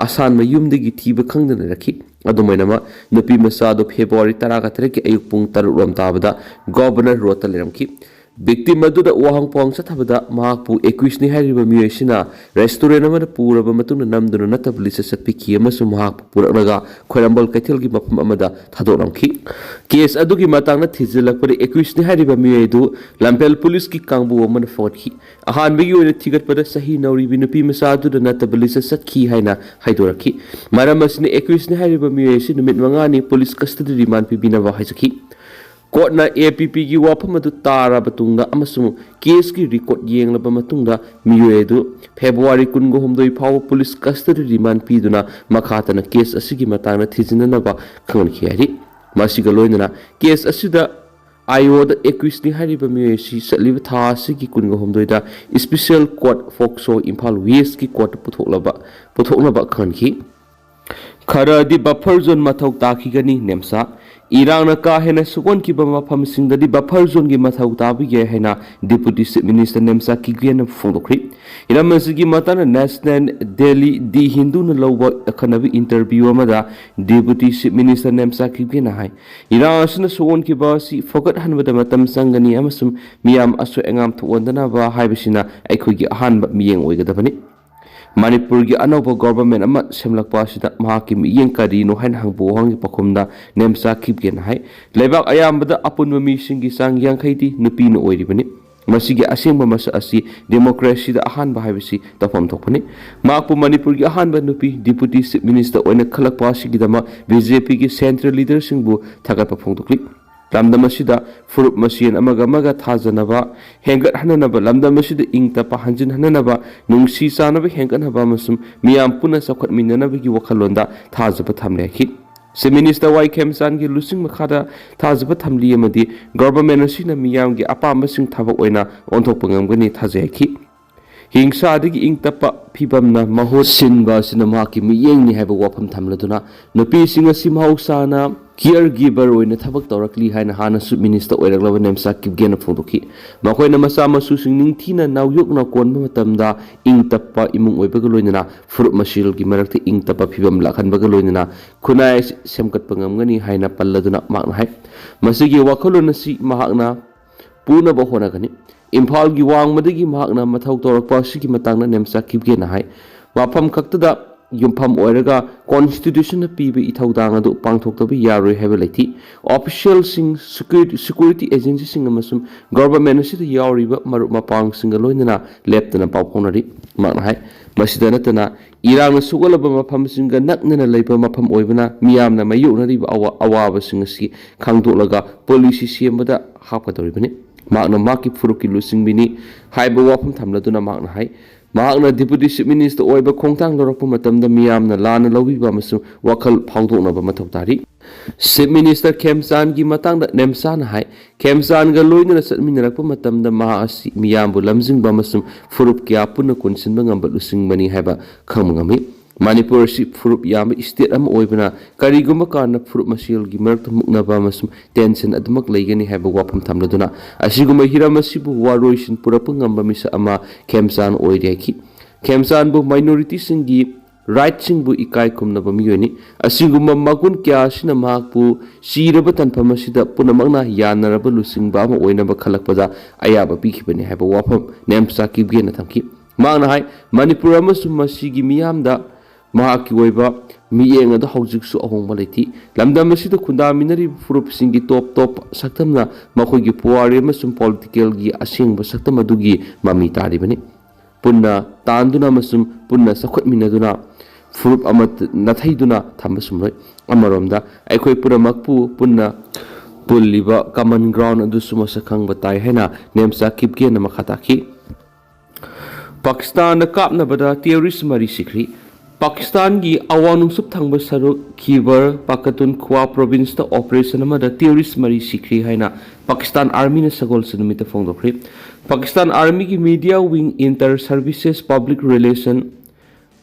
ꯑꯁꯥꯟꯕ ꯌꯨꯝꯗꯒꯤ ꯊꯤꯕ ꯈꯪꯗꯅ ꯂꯩꯔꯛꯈꯤ꯫ ꯑꯗꯨꯃꯥꯏꯅꯃꯛ ꯅꯨꯄꯤ ꯃꯆꯥ ꯑꯗꯨ ꯐꯦꯕ꯭ꯔꯨꯋꯥꯔꯤ ꯇꯔꯥꯒ ꯇꯔꯦꯠꯀꯤ ꯑꯌꯨꯛ ꯄꯨꯡ ꯇꯔꯨꯛ ꯔꯣꯝ ꯇꯥꯕꯗ ꯒꯣꯚꯔꯅꯔ ꯔꯣꯗꯇ ꯂꯩꯔꯝꯈꯤ꯫ Victim ꯑꯗꯨꯗ ꯋꯥꯍꯪ ꯄꯥꯎꯍꯪ ꯆꯠꯊꯕꯗ ꯃꯍꯥꯛꯄꯨ ꯑꯦꯀ꯭ꯌꯨꯁꯅꯤ ꯍꯥꯏꯔꯤꯕ ꯃꯤꯑꯣꯏ ꯑꯁꯤꯅ ꯔꯦꯁꯇꯨꯔꯦꯟ ꯑꯃꯗ ꯄꯨꯔꯕ ꯃꯇꯨꯡꯗ ꯅꯝꯗꯨꯅ ꯅꯠꯇꯕ ꯂꯤꯁꯇ ꯆꯠꯄꯤꯈꯤ ꯑꯃꯁꯨꯡ ꯃꯍꯥꯛꯄꯨ ꯄꯨꯔꯛꯂꯒ ꯈ꯭ꯋꯥꯏꯔꯝꯕꯟ ꯀꯩꯊꯦꯜꯒꯤ ꯃꯐꯝ ꯑꯃꯗ ꯊꯥꯗꯣꯛꯂꯝꯈꯤ꯫ ꯀꯦꯁ ꯑꯗꯨꯒꯤ ꯃꯇꯥꯡꯗ ꯊꯤꯖꯤꯜꯂꯛꯄꯗ ꯑꯦꯀ꯭ꯌꯨꯁꯅꯤ ꯍꯥꯏꯔꯤꯕ ꯃꯤꯑꯣꯏ ꯑꯗꯨ ꯂꯝꯐꯦꯜ ꯄꯨꯂꯤꯁꯀꯤ ꯀꯥꯡꯕꯨ ꯑꯃꯅ ꯐꯥꯒꯠꯈꯤ꯫ ꯑꯍꯥꯟꯕꯒꯤ ꯑꯣꯏꯅ ꯊꯤꯒꯠꯄꯗ ꯆꯍꯤ ꯅꯧꯔꯤꯕꯤ ꯅꯨꯄꯤ ꯃꯆꯥ ꯑꯗꯨꯗ ꯅꯠꯇꯕ ꯂꯤꯁꯇ ꯆꯠꯈꯤ ꯍꯥꯏꯅ ꯍꯥꯏꯗꯣꯔꯛꯈꯤ꯫ ꯃꯔꯝ ꯑꯁꯤꯅ ꯑꯦꯀ꯭ꯌꯨꯁꯅꯤ ꯍꯥꯏꯔꯤꯕ ꯃꯤꯑꯣꯏ ꯑꯁꯤ ꯅꯨꯃꯤꯠ ꯃꯉꯥꯅꯤ ꯄꯨꯂꯤꯁ ꯀꯁꯇꯗꯤ ꯔꯤꯃꯥꯟ ꯄꯤꯕꯤꯅꯕ ꯍꯥꯏꯖꯈꯤ꯫ ꯀꯣꯔꯠꯅ ꯑꯦ ꯄꯤ ꯄꯤꯒꯤ ꯋꯥꯐꯝ ꯑꯗꯨ ꯇꯥꯔꯕ ꯇꯨꯡꯗ ꯑꯃꯁꯨꯡ ꯀꯦꯁꯀꯤ ꯔꯦꯀꯣꯔꯗ ꯌꯦꯡꯂꯕ ꯃꯇꯨꯡꯗ ꯃꯤꯑꯣꯏ ꯑꯗꯨ ꯐꯦꯕ꯭ꯔꯨꯋꯥꯔꯤ ꯀꯨꯟꯒ ꯍꯨꯝꯗꯣꯏ ꯐꯥꯎꯕ ꯄꯨꯂꯤꯁ ꯀꯁꯇꯗꯤ ꯔꯤꯃꯥꯟ ꯄꯤꯗꯨꯅ ꯃꯈꯥ ꯇꯥꯅ ꯀꯦꯁ ꯑꯁꯤꯒꯤ ꯃꯇꯥꯡꯗ ꯊꯤꯖꯤꯟꯅꯅꯕ ꯈꯪꯍꯟꯈꯤ ꯍꯥꯏꯔꯤ꯫ ꯃꯁꯤꯒ ꯂꯣꯏꯅꯅ ꯀꯦꯁ ꯑꯁꯤꯗ ꯑꯥꯏ ꯑꯣꯗ ꯑꯦꯀ꯭ꯌꯨꯁꯅꯤ ꯍꯥꯏꯔꯤꯕ ꯃꯤꯑꯣꯏ ꯑꯁꯤ ꯆꯠꯂꯤꯕ ꯊꯥ ꯑꯁꯤꯒꯤ ꯀꯨꯟꯒ ꯍꯨꯝꯗꯣꯏꯗ ꯏꯁꯄꯤꯁꯦꯜ ꯀꯣꯔꯠ ꯐꯣꯛꯁꯣ ꯏꯝꯐꯥꯜ ꯋꯦꯁꯀꯤ ꯀꯣꯔꯠꯇ ꯄꯨꯊꯣꯛꯂꯕ ꯄꯨꯊꯣꯛꯅꯕ ꯈꯪꯍꯟꯈꯤ꯫ ꯈꯔꯗꯤ ꯕꯐꯔ ꯖꯣꯟ ꯃꯊꯧ ꯇꯥꯈꯤꯒꯅꯤ꯫ ꯅꯦꯝꯁꯥ ꯏꯔꯥꯡꯅ ꯀꯥ ꯍꯦꯟꯅ ꯁꯣꯛꯍꯟꯈꯤꯕ ꯃꯐꯝꯁꯤꯡꯗꯗꯤ ꯕꯐꯔ ꯖꯣꯟꯒꯤ ꯃꯊꯧ ꯇꯥꯕ ꯌꯥꯏ ꯍꯥꯏꯅ ꯗꯤꯄꯨꯇꯤ ꯆꯤꯐ ꯃꯤꯅꯤꯁꯇꯔ ꯅꯦꯝꯁꯥ ꯀꯤꯞꯒꯦꯟꯅ ꯐꯣꯡꯗꯣꯛꯈ꯭ꯔꯤ꯫ ꯍꯤꯔꯝ ꯑꯁꯤꯒꯤ ꯃꯇꯥꯡꯗ ꯅꯦꯁꯅꯦꯜ ꯗꯦꯂꯤ ꯗꯤ ꯍꯤꯟꯗꯨꯅ ꯂꯧꯕ ꯑꯈꯟꯅꯕ ꯏꯟꯇꯔꯚ꯭ꯌꯨ ꯑꯃꯗ ꯗꯤꯄꯨꯇꯤ ꯆꯤꯐ ꯃꯤꯅꯤꯁꯇꯔ ꯅꯦꯝꯁꯥ ꯀꯤꯞꯒꯦꯟꯅ ꯍꯥꯏ, ꯏꯔꯥꯡ ꯑꯁꯤꯅ ꯁꯣꯛꯍꯟꯈꯤꯕ ꯑꯁꯤ ꯐꯒꯠꯍꯟꯕꯗ ꯃꯇꯝ ꯆꯪꯒꯅꯤ ꯑꯃꯁꯨꯡ ꯃꯤꯌꯥꯝ ꯑꯁꯣꯏ ꯑꯉꯥꯝ ꯊꯣꯛꯍꯟꯗꯅꯕ ꯍꯥꯏꯕꯁꯤꯅ ꯑꯩꯈꯣꯏꯒꯤ ꯑꯍꯥꯟꯕ ꯃꯤꯠꯌꯦꯡ ꯑꯣꯏꯒꯗꯕꯅꯤ꯫ ꯃꯅꯤꯄꯨꯔꯒꯤ ꯑꯅꯧꯕ ꯒꯣꯚꯔꯟꯃꯦꯟꯠ ꯑꯃ ꯁꯦꯝꯂꯛꯄ ꯑꯁꯤꯗ ꯃꯍꯥꯛꯀꯤ ꯃꯤꯠꯌꯦꯡ ꯀꯔꯤꯅꯣ ꯍꯥꯏꯅ ꯍꯪꯕ ꯋꯥꯍꯪꯒꯤ ꯄꯥꯎꯈꯨꯝꯗ ꯅꯦꯝꯆꯥ ꯀꯤꯞꯒꯦꯅ ꯍꯥꯏ, ꯂꯩꯕꯥꯛ ꯑꯌꯥꯝꯕꯗ ꯑꯄꯨꯟꯕ ꯃꯤꯁꯤꯡꯒꯤ ꯆꯥꯡ ꯌꯥꯡꯈꯩꯗꯤ ꯅꯨꯄꯤꯅ ꯑꯣꯏꯔꯤꯕꯅꯤ꯫ ꯃꯁꯤꯒꯤ ꯑꯁꯦꯡꯕ ꯃꯁꯛ ꯑꯁꯤ ꯗꯦꯃꯣꯀ꯭ꯔꯦꯁꯤꯗ ꯑꯍꯥꯟꯕ ꯍꯥꯏꯕꯁꯤ ꯇꯧꯐꯝ ꯊꯣꯛꯄꯅꯤ꯫ ꯃꯍꯥꯛꯄꯨ ꯃꯅꯤꯄꯨꯔꯒꯤ ꯑꯍꯥꯟꯕ ꯅꯨꯄꯤ ꯗꯤꯄꯨꯇꯤ ꯆꯤꯐ ꯃꯤꯅꯤꯁꯇꯔ ꯑꯣꯏꯅ ꯈꯜꯂꯛꯄ ꯑꯁꯤꯒꯤꯗꯃꯛ ꯕꯤ ꯖꯦ ꯄꯤꯒꯤ ꯁꯦꯟꯇ꯭ꯔꯦꯜ ꯂꯤꯗꯔꯁꯤꯡꯕꯨ ꯊꯥꯒꯠꯄ ꯐꯣꯡꯗꯣꯛꯂꯤ꯫ ꯂꯝꯗꯝ ꯑꯁꯤꯗ ꯐꯨꯔꯨꯞ ꯃꯁꯦꯟ ꯑꯃꯒ ꯑꯃꯒ ꯊꯥꯖꯅꯕ ꯍꯦꯟꯒꯠꯍꯟꯅꯅꯕ, ꯂꯝꯗꯝ ꯑꯁꯤꯗ ꯏꯪ ꯇꯞꯄ ꯍꯟꯖꯤꯟꯍꯟꯅꯅꯕ, ꯅꯨꯡꯁꯤ ꯆꯥꯟꯅꯕ ꯍꯦꯟꯒꯠꯅꯕ ꯑꯃꯁꯨꯡ ꯃꯤꯌꯥꯝ ꯄꯨꯟꯅ ꯆꯥꯎꯈꯠꯃꯤꯟꯅꯅꯕꯒꯤ ꯋꯥꯈꯜꯂꯣꯟꯗ ꯊꯥꯖꯕ ꯊꯝꯂꯦ ꯍꯥꯏꯈꯤ꯫ ꯆꯤꯐ ꯃꯤꯅꯤꯁꯇꯔ ꯋꯥꯏ ꯈꯦꯝꯆꯥꯟꯒꯤ ꯂꯨꯆꯤꯡ ꯃꯈꯥꯗ ꯊꯥꯖꯕ ꯊꯝꯂꯤ ꯑꯃꯗꯤ ꯒꯣꯚꯔꯟꯃꯦꯟꯠ ꯑꯁꯤꯅ ꯃꯤꯌꯥꯝꯒꯤ ꯑꯄꯥꯝꯕꯁꯤꯡ ꯊꯕꯛ ꯑꯣꯏꯅ ꯑꯣꯟꯊꯣꯛꯄ ꯉꯝꯒꯅꯤ ꯊꯥꯖꯩ ꯍꯥꯏꯈꯤ꯫ ꯍꯤꯡꯁꯥꯗꯒꯤ ꯏꯪ ꯇꯞꯄ ꯐꯤꯕꯝꯅ ꯃꯍꯨꯠ ꯁꯤꯟꯕ ꯑꯁꯤꯅ ꯃꯍꯥꯛꯀꯤ ꯃꯤꯠꯌꯦꯡꯅꯤ ꯍꯥꯏꯕ ꯋꯥꯐꯝ ꯊꯝꯂꯗꯨꯅ, ꯅꯨꯄꯤꯁꯤꯡ ꯑꯁꯤ ꯃꯍꯧꯁꯥꯅ ꯀꯤꯌꯔ ꯒꯤꯚꯔ ꯑꯣꯏꯅ ꯊꯕꯛ ꯇꯧꯔꯛꯂꯤ ꯍꯥꯏꯅ ꯍꯥꯟꯅꯁꯨ ꯃꯤꯅꯤꯁꯇꯔ ꯑꯣꯏꯔꯛꯂꯕ ꯅꯦꯝꯆꯥ ꯀꯤꯞꯒꯦꯟꯅ ꯐꯣꯡꯗꯣꯛꯈꯤ꯫ ꯃꯈꯣꯏꯅ ꯃꯆꯥ ꯃꯁꯨꯁꯤꯡ ꯅꯤꯡꯊꯤꯅ ꯅꯥꯎꯌꯣꯛꯅ ꯀꯣꯟꯕ ꯃꯇꯝꯗ ꯏꯪ ꯇꯞꯄ ꯏꯃꯨꯡ ꯑꯣꯏꯕꯒ ꯂꯣꯏꯅꯅ ꯐꯨꯔꯨꯞ ꯃꯁꯦꯜꯒꯤ ꯃꯔꯛꯇ ꯏꯪ ꯇꯞꯄ ꯐꯤꯕꯝ ꯂꯥꯛꯍꯟꯕꯒ ꯂꯣꯏꯅꯅ ꯈꯨꯟꯅꯥꯏ ꯑꯁꯤ ꯁꯦꯝꯒꯠꯄ ꯉꯝꯒꯅꯤ ꯍꯥꯏꯅ ꯄꯜꯂꯗꯨꯅ ꯃꯍꯥꯛꯅ ꯍꯥꯏ, ꯃꯁꯤꯒꯤ ꯋꯥꯈꯜꯂꯣꯟ ꯑꯁꯤ ꯃꯍꯥꯛꯅ ꯄꯨꯅꯕ ꯍꯣꯠꯅꯒꯅꯤ꯫ ꯏꯝꯐꯥꯜꯒꯤ ꯋꯥꯡꯃꯗꯒꯤ ꯃꯍꯥꯛꯅ ꯃꯊꯧ ꯇꯧꯔꯛꯄ ꯑꯁꯤꯒꯤ ꯃꯇꯥꯡꯗ ꯅꯦꯝꯆꯥ ꯀꯤꯞꯒꯦꯅ ꯍꯥꯏ, ꯃꯐꯝ ꯈꯛꯇꯗ ꯌꯨꯝꯐꯝ ꯑꯣꯏꯔꯒ ꯀꯣꯟꯁꯇꯤꯇ꯭ꯌꯨꯁꯟꯅ ꯄꯤꯕ ꯏꯊꯧꯗꯥꯡ ꯑꯗꯨ ꯄꯥꯡꯊꯣꯛꯇꯕ ꯌꯥꯔꯣꯏ ꯍꯥꯏꯕ ꯂꯩꯇꯦ꯫ ꯑꯣꯐꯤꯁꯤꯌꯦꯜꯁꯤꯡ, ꯁꯦꯀ꯭ꯌꯨꯔꯤꯇꯤ, ꯁꯦꯀ꯭ꯌꯨꯔꯤꯇꯤ ꯑꯦꯖꯦꯟꯁꯤꯁꯤꯡ ꯑꯃꯁꯨꯡ ꯒꯚꯔꯟꯃꯦꯟꯠ ꯑꯁꯤꯗ ꯌꯥꯎꯔꯤꯕ ꯃꯔꯨꯞ ꯃꯄꯥꯡꯁꯤꯡꯒ ꯂꯣꯏꯅꯅ ꯂꯦꯞꯇꯅ ꯄꯥꯎ ꯐꯥꯎꯅꯔꯤ꯫ ꯃꯍꯥꯛꯅ ꯍꯥꯏ, ꯃꯁꯤꯗ ꯅꯠꯇꯅ ꯏꯔꯥꯡꯅ ꯁꯣꯛꯍꯜꯂꯕ ꯃꯐꯝꯁꯤꯡꯒ ꯅꯛꯅꯅ ꯂꯩꯕ ꯃꯐꯝ ꯑꯣꯏꯕꯅ ꯃꯤꯌꯥꯝꯅ ꯃꯥꯌꯣꯛꯅꯔꯤꯕ ꯑꯋꯥ-, ꯑꯋꯥꯕꯁꯤꯡ ꯑꯁꯤ ꯈꯪꯗꯣꯛꯂꯒ ꯄꯣꯂꯤꯁꯤ ꯁꯦꯝꯕꯗ ꯍꯥꯞꯀꯗꯧꯔꯤꯕꯅꯤ꯫ ꯃꯍꯥꯛꯅ ꯃꯍꯥꯛꯀꯤ ꯐꯨꯔꯨꯞꯀꯤ ꯂꯨꯆꯤꯡꯕꯤꯅꯤ ꯍꯥꯏꯕ ꯋꯥꯐꯝ ꯊꯝꯂꯗꯨꯅ ꯃꯍꯥꯛꯅ ꯍꯥꯏ, ꯃꯍꯥꯛꯅ ꯗꯤꯄꯨꯇꯤ ꯆꯤꯐ ꯃꯤꯅꯤꯁꯇꯔ ꯑꯣꯏꯕ ꯈꯣꯡꯊꯥꯡ ꯂꯧꯔꯛꯄ ꯃꯇꯝꯗ ꯃꯤꯌꯥꯝꯅ ꯂꯥꯟꯅ ꯂꯧꯕꯤꯕ ꯑꯃꯁꯨꯡ ꯋꯥꯈꯜ ꯐꯥꯎꯗꯣꯛꯅꯕ ꯃꯊꯧ ꯇꯥꯔꯤ꯫ ꯆꯤꯐ ꯃꯤꯅꯤꯁꯇꯔ ꯈꯦꯝꯆꯥꯟꯒꯤ ꯃꯇꯥꯡꯗ ꯅꯦꯝꯆꯥꯅ ꯍꯥꯏ, ꯈꯦꯝꯆꯥꯟꯒ ꯂꯣꯏꯅꯅ ꯆꯠꯃꯤꯟꯅꯔꯛꯄ ꯃꯇꯝꯗ ꯃꯍꯥꯛ ꯑꯁꯤ ꯃꯤꯌꯥꯝꯕꯨ ꯂꯝꯖꯤꯡꯕ ꯑꯃꯁꯨꯡ ꯐꯨꯔꯨꯞ ꯀꯌꯥ ꯄꯨꯟꯅ ꯀꯣꯟꯁꯤꯟꯕ ꯉꯝꯕ ꯂꯨꯆꯤꯡꯕꯅꯤ ꯍꯥꯏꯕ ꯈꯪꯕ ꯉꯝꯃꯤ꯫ ꯃꯅꯤꯄꯨꯔ ꯑꯁꯤ ꯐꯨꯔꯨꯞ ꯌꯥꯝꯕ ꯁ꯭ꯇꯦꯠ ꯑꯃ ꯑꯣꯏꯕꯅ ꯀꯔꯤꯒꯨꯝꯕ ꯀꯥꯟꯗ ꯐꯨꯔꯨꯞ ꯃꯁꯦꯜꯒꯤ ꯃꯔꯛꯇ ꯃꯨꯛꯅꯕ ꯑꯃꯁꯨꯡ ꯇꯦꯟꯁꯟ ꯑꯗꯨꯃꯛ ꯂꯩꯒꯅꯤ ꯍꯥꯏꯕ ꯋꯥꯐꯝ ꯊꯝꯂꯗꯨꯅ ꯑꯁꯤꯒꯨꯝꯕ ꯍꯤꯔꯝ ꯑꯁꯤꯕꯨ ꯋꯥꯔꯣꯏꯁꯤꯟ ꯄꯨꯔꯛꯄ ꯉꯝꯕ ꯃꯤꯁꯛ ꯑꯃ ꯈꯦꯝꯆꯥꯟ ꯑꯣꯏꯔꯤ ꯍꯥꯏꯈꯤ꯫ ꯈꯦꯝꯆꯥꯟꯕꯨ ꯃꯥꯏꯅꯣꯔꯤꯇꯤꯁꯤꯡꯒꯤ ꯔꯥꯏꯠꯁꯤꯡꯕꯨ ꯏꯀꯥꯏ ꯈꯨꯝꯅꯕ ꯃꯤꯑꯣꯏꯅꯤ꯫ ꯑꯁꯤꯒꯨꯝꯕ ꯃꯒꯨꯟ ꯀꯌꯥ ꯑꯁꯤꯅ ꯃꯍꯥꯛꯄꯨ ꯆꯤꯔꯕ ꯇꯥꯟꯐꯝ ꯑꯁꯤꯗ ꯄꯨꯝꯅꯃꯛꯅ ꯌꯥꯅꯔꯕ ꯂꯨꯆꯤꯡꯕ ꯑꯃ ꯑꯣꯏꯅꯕ ꯈꯜꯂꯛꯄꯗ ꯑꯌꯥꯕ ꯄꯤꯈꯤꯕꯅꯤ ꯍꯥꯏꯕ ꯋꯥꯐꯝ ꯅꯦꯝꯆꯥ ꯀꯤꯞꯒꯦꯅ ꯊꯝꯈꯤ꯫ ꯃꯍꯥꯛꯅ ꯍꯥꯏ, ꯃꯅꯤꯄꯨꯔ ꯑꯃꯁꯨꯡ ꯃꯁꯤꯒꯤ ꯃꯤꯌꯥꯝꯗ ꯃꯍꯥꯛꯀꯤ ꯑꯣꯏꯕ ꯃꯤꯠꯌꯦꯡ ꯑꯗꯨ ꯍꯧꯖꯤꯛꯁꯨ ꯑꯍꯣꯡꯕ ꯂꯩꯇꯦ꯫ ꯂꯝꯗꯝ ꯑꯁꯤꯗ ꯈꯨꯟꯗꯥꯃꯤꯟꯅꯔꯤꯕ ꯐꯨꯔꯨꯞꯁꯤꯡꯒꯤ ꯇꯣꯞ ꯇꯣꯞ ꯁꯛꯇꯝꯅ ꯃꯈꯣꯏꯒꯤ ꯄꯨꯋꯥꯔꯤ ꯑꯃꯁꯨꯡ ꯄꯣꯂꯤꯇꯤꯀꯦꯜꯒꯤ ꯑꯁꯦꯡꯕ ꯁꯛꯇꯝ ꯑꯗꯨꯒꯤ ꯃꯃꯤ ꯇꯥꯔꯤꯕꯅꯤ꯫ ꯄꯨꯟꯅ ꯇꯥꯟꯗꯨꯅ ꯑꯃꯁꯨꯡ ꯄꯨꯟꯅ ꯆꯥꯎꯈꯠꯃꯤꯟꯅꯗꯨꯅ ꯐꯨꯔꯨꯞ ꯑꯃꯠꯇ ꯅꯥꯊꯩꯗꯨꯅ ꯊꯝꯕ ꯆꯨꯝꯂꯣꯏ꯫ ꯑꯃꯔꯣꯝꯗ ꯑꯩꯈꯣꯏ ꯄꯨꯝꯅꯃꯛꯄꯨ ꯄꯨꯟꯅ ꯄꯨꯜꯂꯤꯕ ꯀꯃꯟ ꯒ꯭ꯔꯥꯎꯟ ꯑꯗꯨꯁꯨ ꯃꯁꯛ ꯈꯪꯕ ꯇꯥꯏ ꯍꯥꯏꯅ ꯅꯦꯝꯆꯥ ꯀꯤꯞꯒꯦꯅ ꯃꯈꯥ ꯇꯥꯈꯤ꯫ ꯄꯥꯀꯤꯁꯇꯥꯟꯗ ꯀꯥꯞꯅꯕꯗ ꯇꯦꯔꯣꯔꯤꯁ ꯃꯔꯤ ꯁꯤꯈ꯭ꯔꯤ꯫ ꯄꯥꯀꯤꯁꯇꯥꯟꯒꯤ ꯑꯋꯥꯡ ꯅꯣꯡꯆꯨꯞ ꯊꯪꯕ ꯁꯔꯨꯛ ꯈꯤꯕꯔ ꯄꯥꯈꯇꯨꯟꯈ꯭ꯋꯥ ꯄ꯭ꯔꯣꯚꯤꯟꯁꯇ ꯑꯣꯄꯔꯦꯁꯟ ꯑꯃꯗ ꯇꯦꯔꯣꯔꯤꯁ ꯃꯔꯤ ꯁꯤꯈ꯭ꯔꯤ ꯍꯥꯏꯅ ꯄꯥꯀꯤꯁꯇꯥꯟ ꯑꯥꯔꯃꯤꯅ ꯁꯒꯣꯜꯁꯦꯟ ꯅꯨꯃꯤꯠꯇ ꯐꯣꯡꯗꯣꯛꯈ꯭ꯔꯤ꯫ ꯄꯥꯀꯤꯁꯇꯥꯟ ꯑꯥꯔꯃꯤꯒꯤ media wing, inter services public relations,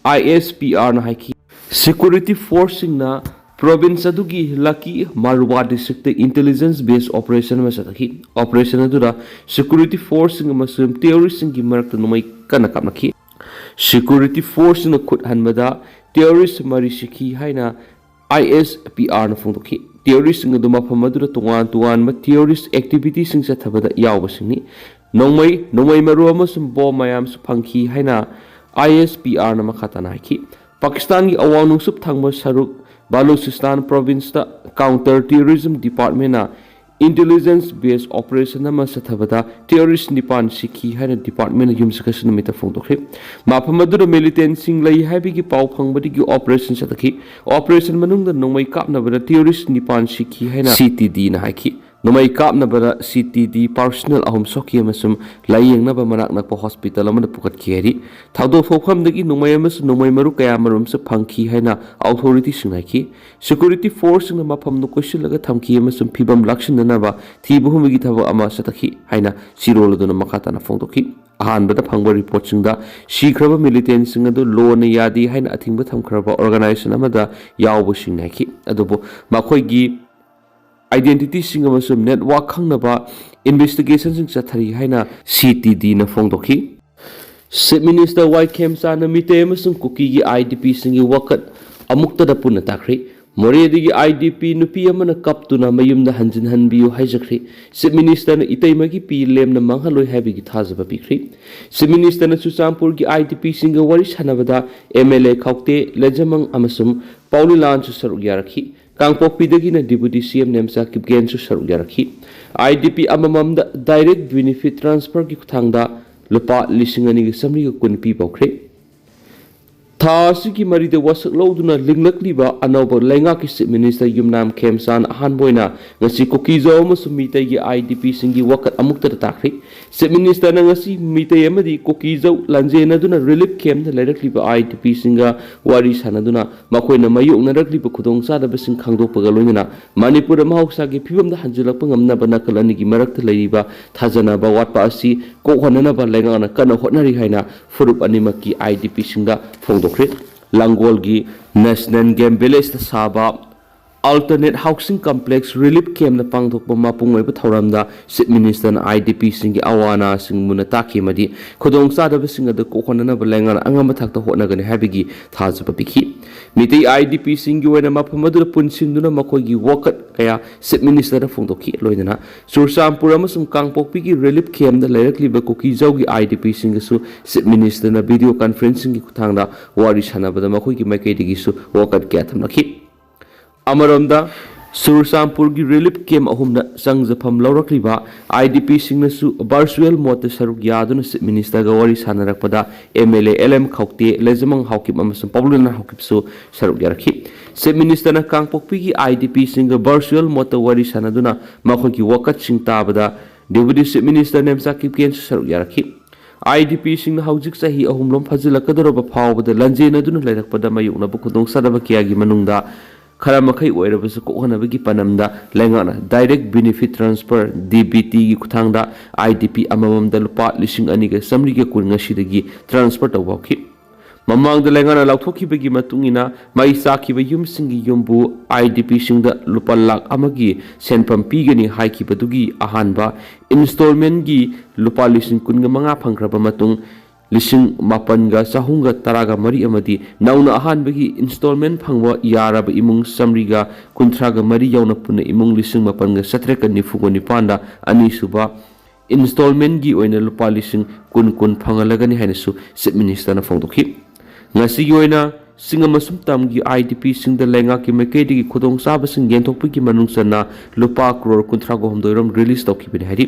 I S P ꯑꯥꯔꯅ ꯍꯥꯏꯈꯤ, ꯁꯦꯀ꯭ꯌꯨꯔꯤꯇꯤ ꯐꯣꯔꯁꯁꯤꯡꯅ ꯄ꯭ꯔꯣꯚꯤꯟꯁ ꯑꯗꯨꯒꯤ Lakki Marwat district intelligence based operation ꯑꯃ ꯆꯠꯊꯈꯤ꯫ ꯑꯣꯄꯔꯦꯁꯟ ꯑꯗꯨꯗ ꯁꯦꯀ꯭ꯌꯨꯔꯤꯇꯤ ꯐꯣꯔꯁꯁꯤꯡ ꯑꯃꯁꯨꯡ ꯇꯦꯔꯣꯔꯤꯁꯁꯤꯡꯒꯤ ꯃꯔꯛꯇ ꯅꯣꯡꯃꯩ ꯀꯟꯅ ꯀꯥꯞꯅꯈꯤ꯫ ꯁꯦꯀ꯭ꯌꯨꯔꯤꯇꯤ ꯐꯣꯔꯁꯁꯤꯡꯅ ꯈꯨꯠ ꯍꯟꯕꯗ ꯇꯦꯔꯣꯔꯤꯁ ꯃꯔꯤ ꯁꯤꯈꯤ ꯍꯥꯏꯅ ꯑꯥꯏ ꯑꯦꯁ ꯄꯤ ꯑꯥꯔꯅ ꯐꯣꯡꯗꯣꯛꯈꯤ꯫ terroristꯁꯤꯡ ꯑꯗꯨ ꯃꯐꯝ ꯑꯗꯨꯗ ꯇꯣꯉꯥꯟ ꯇꯣꯉꯥꯟꯕ terrorist activityꯁꯤꯡ ꯆꯠꯊꯕꯗ ꯌꯥꯎꯕꯁꯤꯡꯅꯤ꯫ ꯅꯣꯡꯃꯩ, ꯅꯣꯡꯃꯩ ꯃꯔꯨ ꯑꯃꯁꯨꯡ ꯕꯣꯝ ꯃꯌꯥꯝꯁꯨ ꯐꯪꯈꯤ ꯍꯥꯏꯅ I S P Rꯅ ꯃꯈꯥ ꯇꯥꯅ ꯍꯥꯏꯈꯤ꯫ ꯄꯥꯀꯤꯁꯇꯥꯟꯒꯤ ꯑꯋꯥꯡ ꯅꯣꯡꯆꯨꯞ ꯊꯪꯕ ꯁꯔꯨꯛ ꯕꯂꯨꯆꯤꯁꯇꯥꯟ provinceꯇ counter terrorism departmentꯅ intelligence based operation ꯑꯃ ꯆꯠꯊꯕꯗ terrorist ꯅꯤꯄꯥꯟ ꯁꯤꯈꯤ ꯍꯥꯏꯅ departmentꯅ ꯌꯨꯝꯁꯀꯩꯁ ꯅꯨꯃꯤꯠꯇ ꯐꯣꯡꯗꯣꯛꯈ꯭ꯔꯤ꯫ ꯃꯐꯝ ꯑꯗꯨꯗ militantꯁꯤꯡ ꯂꯩ ꯍꯥꯏꯕꯒꯤ ꯄꯥꯎ ꯐꯪꯕꯗꯒꯤ operation ꯆꯠꯊꯈꯤ꯫ Operation ꯃꯅꯨꯡꯗ ꯅꯣꯡꯃꯩ ꯀꯥꯞꯅꯕꯗ terrorist ꯅꯤꯄꯥꯟ ꯁꯤꯈꯤ ꯍꯥꯏꯅ C T Dꯅ ꯍꯥꯏꯈꯤ꯫ ꯅꯣꯡꯃꯩ ꯀꯥꯞꯅꯕꯗ C T D personnel ꯑꯍꯨꯝ ꯁꯣꯛꯈꯤ ꯑꯃꯁꯨꯡ ꯂꯥꯌꯦꯡꯅꯕ ꯃꯅꯥꯛ ꯅꯛꯄ hospital ꯑꯃꯗ ꯄꯨꯈꯠꯈꯤ ꯍꯥꯏꯔꯤ꯫ ꯊꯧꯗꯣꯛ ꯊꯣꯛꯐꯝꯗꯒꯤ ꯅꯣꯡꯃꯩ ꯑꯃꯁꯨꯡ ꯅꯣꯡꯃꯩ ꯃꯔꯨ ꯀꯌꯥ ꯃꯔꯨꯝꯁꯨ ꯐꯪꯈꯤ ꯍꯥꯏꯅ authorityꯁꯤꯡꯅ ꯍꯥꯏꯈꯤ꯫ Security forceꯁꯤꯡꯅ ꯃꯐꯝꯗꯨ ꯀꯣꯏꯁꯤꯜꯂꯒ ꯊꯝꯈꯤ ꯑꯃꯁꯨꯡ ꯐꯤꯚꯝ ꯂꯥꯛꯁꯤꯟꯅꯅꯕ ꯊꯤꯕ ꯍꯨꯝꯕꯒꯤ ꯊꯕꯛ ꯑꯃ ꯆꯠꯊꯈꯤ ꯍꯥꯏꯅ ꯁꯤꯔꯣꯜ ꯑꯗꯨꯅ ꯃꯈꯥ ꯇꯥꯅ ꯐꯣꯡꯗꯣꯛꯈꯤ꯫ ꯑꯍꯥꯟꯕꯗ ꯐꯪꯕ reportꯁꯤꯡꯗ ꯁꯤꯈ꯭ꯔꯕ militantꯁꯤꯡ ꯑꯗꯨ lawꯅ ꯌꯥꯗꯦ ꯍꯥꯏꯅ ꯑꯊꯤꯡꯕ ꯊꯝꯈ꯭ꯔꯕ organization ꯑꯃꯗ ꯌꯥꯎꯕꯁꯤꯡꯅ ꯍꯥꯏꯈꯤ꯫ ꯑꯗꯨꯕꯨ ꯃꯈꯣꯏꯒꯤ identityꯁꯤꯡ ꯑꯃꯁꯨꯡ network ꯈꯪꯅꯕ investigationꯁꯤꯡ ꯆꯠꯊꯔꯤ ꯍꯥꯏꯅ C T Dꯅ ꯐꯣꯡꯗꯣꯛꯈꯤ꯫ Chief Minister Y ꯈꯦꯝꯆꯥꯟꯅ ꯃꯤꯇꯩ ꯑꯃꯁꯨꯡ ꯀꯨꯀꯤꯒꯤ IDPꯁꯤꯡꯒꯤ ꯋꯥꯀꯠ ꯑꯃꯨꯛꯇꯗ ꯄꯨꯟꯅ ꯇꯥꯈ꯭ꯔꯦ꯫ ꯃꯣꯔꯦꯗꯒꯤ IDP ꯅꯨꯄꯤ ꯑꯃꯅ ꯀꯞꯇꯨꯅ ꯃꯌꯨꯝꯗ ꯍꯟꯖꯤꯟꯍꯟꯕꯤꯌꯨ ꯍꯥꯏꯖꯈ꯭ꯔꯦ꯫ Chief Ministerꯅ ꯏꯇꯩꯃꯒꯤ ꯄꯤ ꯂꯦꯝꯅ ꯃꯥꯡꯍꯜꯂꯣꯏ ꯍꯥꯏꯕꯒꯤ ꯊꯥꯖꯕ ꯄꯤꯈ꯭ꯔꯦ꯫ Chief Ministerꯅ ꯆꯨꯔꯆꯥꯟꯄꯨꯔꯒꯤ IDPꯁꯤꯡꯒ ꯋꯥꯔꯤ ꯁꯥꯟꯅꯕꯗ MLA ꯈꯥꯎꯇꯦ ꯂꯩꯖꯃꯪ ꯑꯃꯁꯨꯡ ꯄꯥꯎꯂꯤꯂꯥꯟꯁꯨ ꯁꯔꯨꯛ ꯌꯥꯔꯛꯈꯤ꯫ ꯀꯥꯡꯄꯣꯛꯄꯤꯗꯒꯤꯅ Deputy C M ꯅꯦꯝꯆꯥ ꯀꯤꯞꯒꯦꯟꯁꯨ ꯁꯔꯨꯛ ꯌꯥꯔꯛꯈꯤ꯫ IDP ꯑꯃꯃꯝꯗ direct benefit transferꯒꯤ ꯈꯨꯠꯊꯥꯡꯗ ꯂꯨꯄꯥ ꯂꯤꯁꯤꯡ ꯑꯅꯤꯒ ꯆꯥꯃꯔꯤꯒ ꯀꯨꯟ ꯄꯤꯕ ꯍꯧꯈ꯭ꯔꯦ꯫ ꯊꯥ ꯑꯁꯤꯒꯤ ꯃꯔꯤꯗ ꯋꯥꯁꯛ ꯂꯧꯗꯨꯅ ꯂꯤꯡꯂꯛꯂꯤꯕ ꯑꯅꯧꯕ ꯂꯩꯉꯥꯛꯀꯤ Chief Minister ꯌꯨꯝꯅꯥꯝ ꯈꯦꯝꯆꯥꯟ ꯑꯍꯥꯟꯕ ꯑꯣꯏꯅ ꯉꯁꯤ ꯀꯨꯀꯤꯖꯧ ꯑꯃꯁꯨꯡ ꯃꯤꯇꯩꯒꯤ IDPꯁꯤꯡꯒꯤ ꯋꯥꯀꯠ ꯑꯃꯨꯛꯇꯗ ꯇꯥꯈ꯭ꯔꯦ꯫ Chief Ministerꯅ ꯉꯁꯤ ꯃꯤꯇꯩ ꯑꯃꯗꯤ ꯀꯨꯀꯤꯖꯧ ꯂꯥꯟꯖꯦꯟꯅꯗꯨꯅ relief campꯇ ꯂꯩꯔꯛꯂꯤꯕ IDPꯁꯤꯡꯒ ꯋꯥꯔꯤ ꯁꯥꯟꯅꯗꯨꯅ ꯃꯈꯣꯏꯅ ꯃꯥꯌꯣꯛꯅꯔꯛꯂꯤꯕ ꯈꯨꯗꯣꯡꯆꯥꯗꯕꯁꯤꯡ ꯈꯪꯗꯣꯛꯄꯒ ꯂꯣꯏꯅꯅ ꯃꯅꯤꯄꯨꯔꯗ ꯃꯍꯧꯁꯥꯒꯤ ꯐꯤꯕꯝꯗ ꯍꯟꯖꯤꯜꯂꯛꯄ ꯉꯝꯅꯕ ꯅꯥꯀꯜ ꯑꯅꯤꯒꯤ ꯃꯔꯛꯇ ꯂꯩꯔꯤꯕ ꯊꯥꯖꯅꯕ ꯋꯥꯠꯄ ꯑꯁꯤ ꯀꯣꯛꯍꯟꯅꯅꯕ ꯂꯩꯉꯥꯛꯅ ꯀꯟꯅ ꯍꯣꯠꯅꯔꯤ ꯍꯥꯏꯅ ꯐꯨꯔꯨꯞ ꯑꯅꯤꯃꯛꯀꯤ IDPꯁꯤꯡꯗ ꯐꯣꯡꯗꯣꯛꯈ꯭ꯔꯦ꯫ ꯂꯥꯡꯒꯣꯜꯒꯤ National Game Villageꯇ ꯁꯥꯕ Alternate Housing Complex Relief Camp ꯅ ꯄꯥꯡꯊꯣꯛꯄ ꯃꯄꯨꯡ ꯑꯣꯏꯕ ꯊꯧꯔꯝꯗ Chief Minister ꯅ I D P ꯁꯤꯡꯒꯤ ꯑꯋꯥ ꯑꯅꯥꯁꯤꯡ ꯃꯨꯟꯅ ꯇꯥꯈꯤ ꯑꯃꯗꯤ ꯈꯨꯗꯣꯡꯆꯥꯗꯕꯁꯤꯡ ꯑꯗꯨ ꯀꯣꯛꯍꯟꯅꯅꯕ ꯂꯩꯉꯥꯛꯅ ꯑꯉꯝꯕ ꯊꯥꯛꯇ ꯍꯣꯠꯅꯒꯅꯤ ꯍꯥꯏꯕꯒꯤ ꯊꯥꯖꯕ ꯄꯤꯈꯤ꯫ ꯃꯤꯇꯩ I D P ꯁꯤꯡꯒꯤ ꯑꯣꯏꯅ ꯃꯐꯝ ꯑꯗꯨꯗ ꯄꯨꯟꯁꯤꯟꯗꯨꯅ ꯃꯈꯣꯏꯒꯤ ꯋꯥꯀꯠ ꯀꯌꯥ Chief Minister ꯗ ꯐꯣꯡꯗꯣꯛꯈꯤ꯫ ꯂꯣꯏꯅꯅ ꯆꯨꯔꯆꯥꯟꯄꯨꯔ ꯑꯃꯁꯨꯡ ꯀꯥꯡꯄꯣꯛꯄꯤꯒꯤ relief camp ꯗ ꯂꯩꯔꯛꯂꯤꯕ ꯀꯨꯀꯤꯖꯧꯒꯤ I D P ꯁꯤꯡꯒꯁꯨ Chief Minister ꯅ video conferencing ꯒꯤ ꯈꯨꯠꯊꯥꯡꯗ ꯋꯥꯔꯤ ꯁꯥꯟꯅꯕꯗ ꯃꯈꯣꯏꯒꯤ ꯃꯥꯏꯀꯩꯗꯒꯤꯁꯨ ꯋꯥꯀꯠ ꯀꯌꯥ ꯊꯝꯂꯛꯈꯤ꯫ ꯑꯃꯔꯣꯝꯗ, ꯆꯨꯔꯆꯥꯟꯄꯨꯔꯒꯤ relief camp ꯑꯍꯨꯝꯗ ꯆꯪꯖꯐꯝ ꯂꯧꯔꯛꯂꯤꯕ I D P ꯁꯤꯡꯅꯁꯨ virtual mode ꯇ ꯁꯔꯨꯛ ꯌꯥꯗꯨꯅ Chief Minister ꯒ ꯋꯥꯔꯤ ꯁꯥꯟꯅꯔꯛꯄꯗ M L A L M ꯈꯧꯇꯦ, ꯂꯩꯖꯃꯪ Haokip ꯑꯃꯁꯨꯡ ꯄꯥꯎꯂꯨꯅꯥ ꯍꯥꯎꯀꯤꯞꯁꯨ ꯁꯔꯨꯛ ꯌꯥꯔꯛꯈꯤ꯫ Chief Minister ꯅ ꯀꯥꯡꯄꯣꯛꯄꯤꯒꯤ I D P ꯁꯤꯡꯒ virtual mode ꯇ ꯋꯥꯔꯤ ꯁꯥꯟꯅꯗꯨꯅ ꯃꯈꯣꯏꯒꯤ ꯋꯥꯀꯠꯁꯤꯡ ꯇꯥꯕꯗ Deputy Chief Minister ꯅꯦꯝꯆꯥ ꯀꯤꯞꯒꯦꯟꯁꯨ ꯁꯔꯨꯛ ꯌꯥꯔꯛꯈꯤ꯫ I D P ꯁꯤꯡꯅ ꯍꯧꯖꯤꯛ ꯆꯍꯤ ꯑꯍꯨꯝꯂꯣꯝ ꯐꯥꯖꯤꯜꯂꯛꯀꯗꯧꯔꯕ ꯐꯥꯎꯕꯗ ꯂꯥꯟꯖꯦꯟꯅꯗꯨꯅ ꯂꯩꯔꯛꯄꯗ ꯃꯥꯌꯣꯛꯅꯕ ꯈꯨꯗꯣꯡꯆꯥꯗꯕ ꯀꯌꯥꯒꯤ ꯃꯅꯨꯡꯗ ꯈꯔ ꯃꯈꯩ ꯑꯣꯏꯔꯕꯁꯨ ꯀꯣꯛꯍꯟꯅꯕꯒꯤ ꯄꯥꯟꯗꯝꯗ ꯂꯩꯉꯥꯛꯅ Direct Benefit Transfer, D B T ꯒꯤ ꯈꯨꯠꯊꯥꯡꯗ I D P ꯑꯃꯃꯝꯗ ꯂꯨꯄꯥ ꯂꯤꯁꯤꯡ ꯑꯅꯤꯒ ꯆꯥꯃꯔꯤꯒ ꯀꯨꯟ ꯉꯁꯤꯗꯒꯤ transfer ꯇꯧꯕ ꯍꯧꯈꯤ꯫ ꯃꯃꯥꯡꯗ ꯂꯩꯉꯥꯛꯅ ꯂꯥꯎꯊꯣꯛꯈꯤꯕꯒꯤ ꯃꯇꯨꯡ ꯏꯟꯅ, ꯃꯩ ꯆꯥꯛꯈꯤꯕ ꯌꯨꯝꯁꯤꯡꯒꯤ ꯌꯨꯝꯕꯨ I D P ꯁꯤꯡꯗ ꯂꯨꯄꯥ ꯂꯥꯈ ꯑꯃꯒꯤ ꯁꯦꯟꯐꯝ ꯄꯤꯒꯅꯤ ꯍꯥꯏꯈꯤꯕꯗꯨꯒꯤ ꯑꯍꯥꯟꯕ installment ꯒꯤ ꯂꯨꯄꯥ ꯂꯤꯁꯤꯡ ꯀꯨꯟꯒ ꯃꯉꯥ ꯐꯪꯈ꯭ꯔꯕ ꯃꯇꯨꯡ, ꯂꯤꯁꯤꯡ ꯃꯥꯄꯟꯒ ꯆꯍꯨꯝꯒ ꯇꯔꯥꯒ ꯃꯔꯤ ꯑꯃꯗꯤ ꯅꯧꯅ ꯑꯍꯥꯟꯕꯒꯤ installment ꯐꯪꯕ ꯌꯥꯔꯕ ꯏꯃꯨꯡ ꯆꯥꯃꯔꯤꯒ ꯀꯨꯟꯊ꯭ꯔꯥꯒ ꯃꯔꯤ ꯌꯥꯎꯅ ꯄꯨꯟꯅ ꯏꯃꯨꯡ ꯂꯤꯁꯤꯡ ꯃꯥꯄꯟꯒ ꯆꯥꯇ꯭ꯔꯦꯠꯀ ꯅꯤꯐꯨꯒ ꯅꯤꯄꯥꯟꯗ ꯑꯅꯤꯁꯨꯕ installment ꯒꯤ ꯑꯣꯏꯅ ꯂꯨꯄꯥ ꯂꯤꯁꯤꯡ ꯀꯨꯟ ꯀꯨꯟ ꯐꯪꯍꯜꯂꯒꯅꯤ ꯍꯥꯏꯅꯁꯨ Chief Minister ꯅ ꯐꯣꯡꯗꯣꯛꯈꯤ꯫ ꯉꯁꯤꯒꯤ ꯑꯣꯏꯅ ꯆꯤꯡ ꯑꯃꯁꯨꯡ ꯇꯝꯒꯤ I D P ꯁꯤꯡꯗ ꯂꯩꯉꯥꯛꯀꯤ ꯃꯥꯏꯀꯩꯗꯒꯤ ꯈꯨꯗꯣꯡꯆꯥꯕꯁꯤꯡ ꯌꯦꯟꯊꯣꯛꯄꯒꯤ ꯃꯅꯨꯡ ꯆꯟꯅ ꯂꯨꯄꯥ ꯀ꯭ꯔꯣꯔ ꯀꯨꯟꯊ꯭ꯔꯥꯒ ꯍꯨꯝꯗꯣꯏ ꯔꯣꯝ release ꯇꯧꯈꯤꯕꯅꯤ ꯍꯥꯏꯔꯤ꯫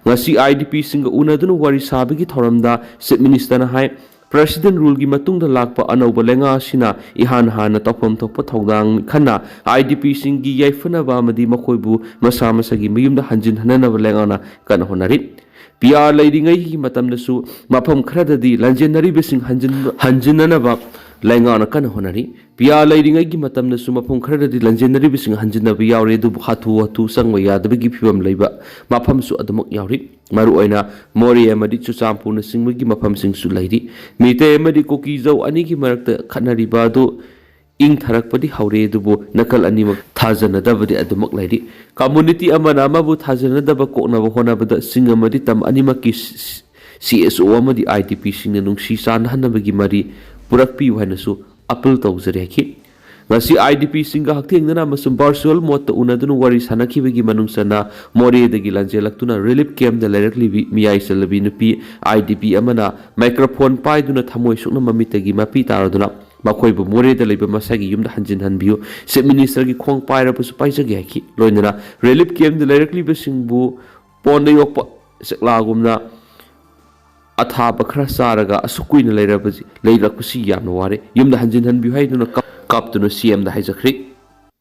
ꯉꯁꯤ I D P ꯁꯤꯡꯒ ꯎꯅꯗꯨꯅ ꯋꯥꯔꯤ ꯁꯥꯕꯒꯤ ꯊꯧꯔꯝꯗ Chief Minister ꯅ ꯍꯥꯏ, President Rule ꯒꯤ ꯃꯇꯨꯡꯗ ꯂꯥꯛꯄ ꯑꯅꯧꯕ ꯂꯩꯉꯥꯛ ꯑꯁꯤꯅ ꯏꯍꯥꯟ ꯍꯥꯟꯅ ꯇꯧꯐꯝ ꯊꯣꯛꯄ ꯊꯧꯗꯥꯡ ꯈꯟꯅ I D P ꯁꯤꯡꯒꯤ ꯌꯥꯏꯐꯅꯕ ꯑꯃꯗꯤ ꯃꯈꯣꯏꯕꯨ ꯃꯁꯥ ꯃꯁꯥꯒꯤ ꯃꯌꯨꯝꯗ ꯍꯟꯖꯤꯟꯍꯟꯅꯅꯕ ꯂꯩꯉꯥꯛꯅ ꯀꯟꯅ ꯍꯣꯠꯅꯔꯤ꯫ P R ꯂꯩꯔꯤꯉꯩꯒꯤ ꯃꯇꯝꯗꯁꯨ ꯃꯐꯝ ꯈꯔꯗꯗꯤ ꯂꯥꯟꯖꯦꯟꯅꯔꯤꯕꯁꯤꯡ ꯍꯟꯖꯤꯟ-, ꯍꯟꯖꯤꯟꯅꯅꯕ ꯂꯩꯉꯥꯛꯅ ꯀꯟꯅ ꯍꯣꯠꯅꯔꯤ꯫ P R ꯂꯩꯔꯤꯉꯩꯒꯤ ꯃꯇꯝꯗꯁꯨ ꯃꯐꯝ ꯈꯔꯗꯗꯤ ꯂꯥꯟꯖꯦꯟꯅꯔꯤꯕꯁꯤꯡ ꯍꯟꯖꯤꯟꯅꯕ ꯌꯥꯎꯔꯦ, ꯑꯗꯨꯕꯨ ꯍꯥꯊꯨ ꯍꯥꯊꯨ ꯆꯪꯕ ꯌꯥꯗꯕꯒꯤ ꯐꯤꯕꯝ ꯂꯩꯕ ꯃꯐꯝꯁꯨ ꯑꯗꯨꯃꯛ ꯌꯥꯎꯔꯤ꯫ ꯃꯔꯨꯑꯣꯏꯅ ꯃꯣꯔꯦ ꯑꯃꯗꯤ ꯆꯨꯔꯆꯥꯟꯄꯨꯔꯅꯆꯤꯡꯕꯒꯤ ꯃꯐꯝꯁꯤꯡꯁꯨ ꯂꯩꯔꯤ꯫ ꯃꯤꯇꯩ ꯑꯃꯗꯤ ꯀꯨꯀꯤꯖꯧ ꯑꯅꯤꯒꯤ ꯃꯔꯛꯇ ꯈꯠꯅꯔꯤꯕ ꯑꯗꯨ ꯏꯪꯊꯔꯛꯄꯗꯤ ꯍꯧꯔꯦ, ꯑꯗꯨꯕꯨ ꯅꯥꯀꯜ ꯑꯅꯤꯃꯛ ꯊꯥꯖꯅꯗꯕꯗꯤ ꯑꯗꯨꯃꯛ ꯂꯩꯔꯤ꯫ ꯀꯝꯃꯨꯅꯤꯇꯤ ꯑꯃꯅ ꯑꯃꯕꯨ ꯊꯥꯖꯅꯗꯕ ꯀꯣꯛꯅꯕ ꯍꯣꯠꯅꯕꯗ ꯆꯤꯡ ꯑꯃꯗꯤ ꯇꯝ ꯑꯅꯤꯃꯛꯀꯤ ꯁꯤ ꯑꯦꯁ ꯑꯣ ꯑꯃꯗꯤ ꯑꯥꯏ ꯗꯤ ꯄꯤꯁꯤꯡꯅ ꯅꯨꯡꯁꯤ ꯆꯥꯟꯅꯍꯟꯅꯕꯒꯤ ꯃꯔꯤ ꯄꯨꯔꯛꯄꯤꯌꯨ ꯍꯥꯏꯅꯁꯨ ꯑꯄꯤꯜ ꯇꯧꯖꯔꯤ ꯍꯥꯏꯈꯤ꯫ ꯉꯁꯤ ꯑꯥꯏ ꯗꯤ ꯄꯤꯁꯤꯡꯒ ꯍꯛꯊꯦꯡꯅꯅ ꯑꯃꯁꯨꯡ ꯚꯔꯆꯨꯋꯦꯜ ꯃꯣꯗꯇ ꯎꯅꯗꯨꯅ ꯋꯥꯔꯤ ꯁꯥꯟꯅꯈꯤꯕꯒꯤ ꯃꯅꯨꯡ ꯆꯟꯅ ꯃꯣꯔꯦꯗꯒꯤ ꯂꯥꯟꯖꯦꯜꯂꯛꯇꯨꯅ ꯔꯤꯂꯤꯐ ꯀꯦꯝꯞꯇ ꯂꯩꯔꯛꯂꯤꯕꯤ ꯃꯤꯌꯥꯏ ꯆꯜꯂꯕꯤ ꯅꯨꯄꯤ ꯑꯥꯏ ꯗꯤ ꯄꯤ ꯑꯃꯅ ꯃꯥꯏꯀ꯭ꯔꯣꯐꯣꯟ ꯄꯥꯏꯗꯨꯅ ꯊꯃꯣꯏ ꯁꯣꯛꯅ ꯃꯃꯤꯠꯇꯒꯤ ꯃꯄꯤ ꯇꯥꯔꯗꯨꯅ ꯃꯈꯣꯏꯕꯨ ꯃꯣꯔꯦꯗ ꯂꯩꯕ ꯃꯁꯥꯒꯤ ꯌꯨꯝꯗ ꯍꯟꯖꯤꯟꯍꯟꯕꯤꯌꯨ, ꯆꯤꯐ ꯃꯤꯅꯤꯁꯇꯔꯒꯤ ꯈꯣꯡ ꯄꯥꯏꯔꯕꯁꯨ ꯄꯥꯏꯖꯒꯦ ꯍꯥꯏꯈꯤ꯫ ꯂꯣꯏꯅꯅ ꯔꯤꯂꯤꯐ ꯀꯦꯝꯞꯇ ꯂꯩꯔꯛꯂꯤꯕꯁꯤꯡꯕꯨ ꯄꯣꯟꯗ ꯌꯣꯛꯄ ꯆꯦꯛꯂꯥꯒꯨꯝꯅ ꯑꯊꯥꯕ ꯈꯔ ꯆꯥꯔꯒ ꯑꯁꯨꯛ ꯀꯨꯏꯅ ꯂꯩꯔꯕꯁꯤ, ꯂꯩꯔꯛꯄꯁꯤ ꯌꯥꯝꯅ ꯋꯥꯔꯦ꯫ ꯌꯨꯝꯗ ꯍꯟꯖꯤꯟꯍꯟꯕꯤꯌꯨ ꯍꯥꯏꯗꯨꯅ ꯀꯞ-, ꯀꯥꯞꯇꯨꯅ ꯁꯤ ꯑꯦꯝꯗ ꯍꯥꯏꯖꯈ꯭ꯔꯦ꯫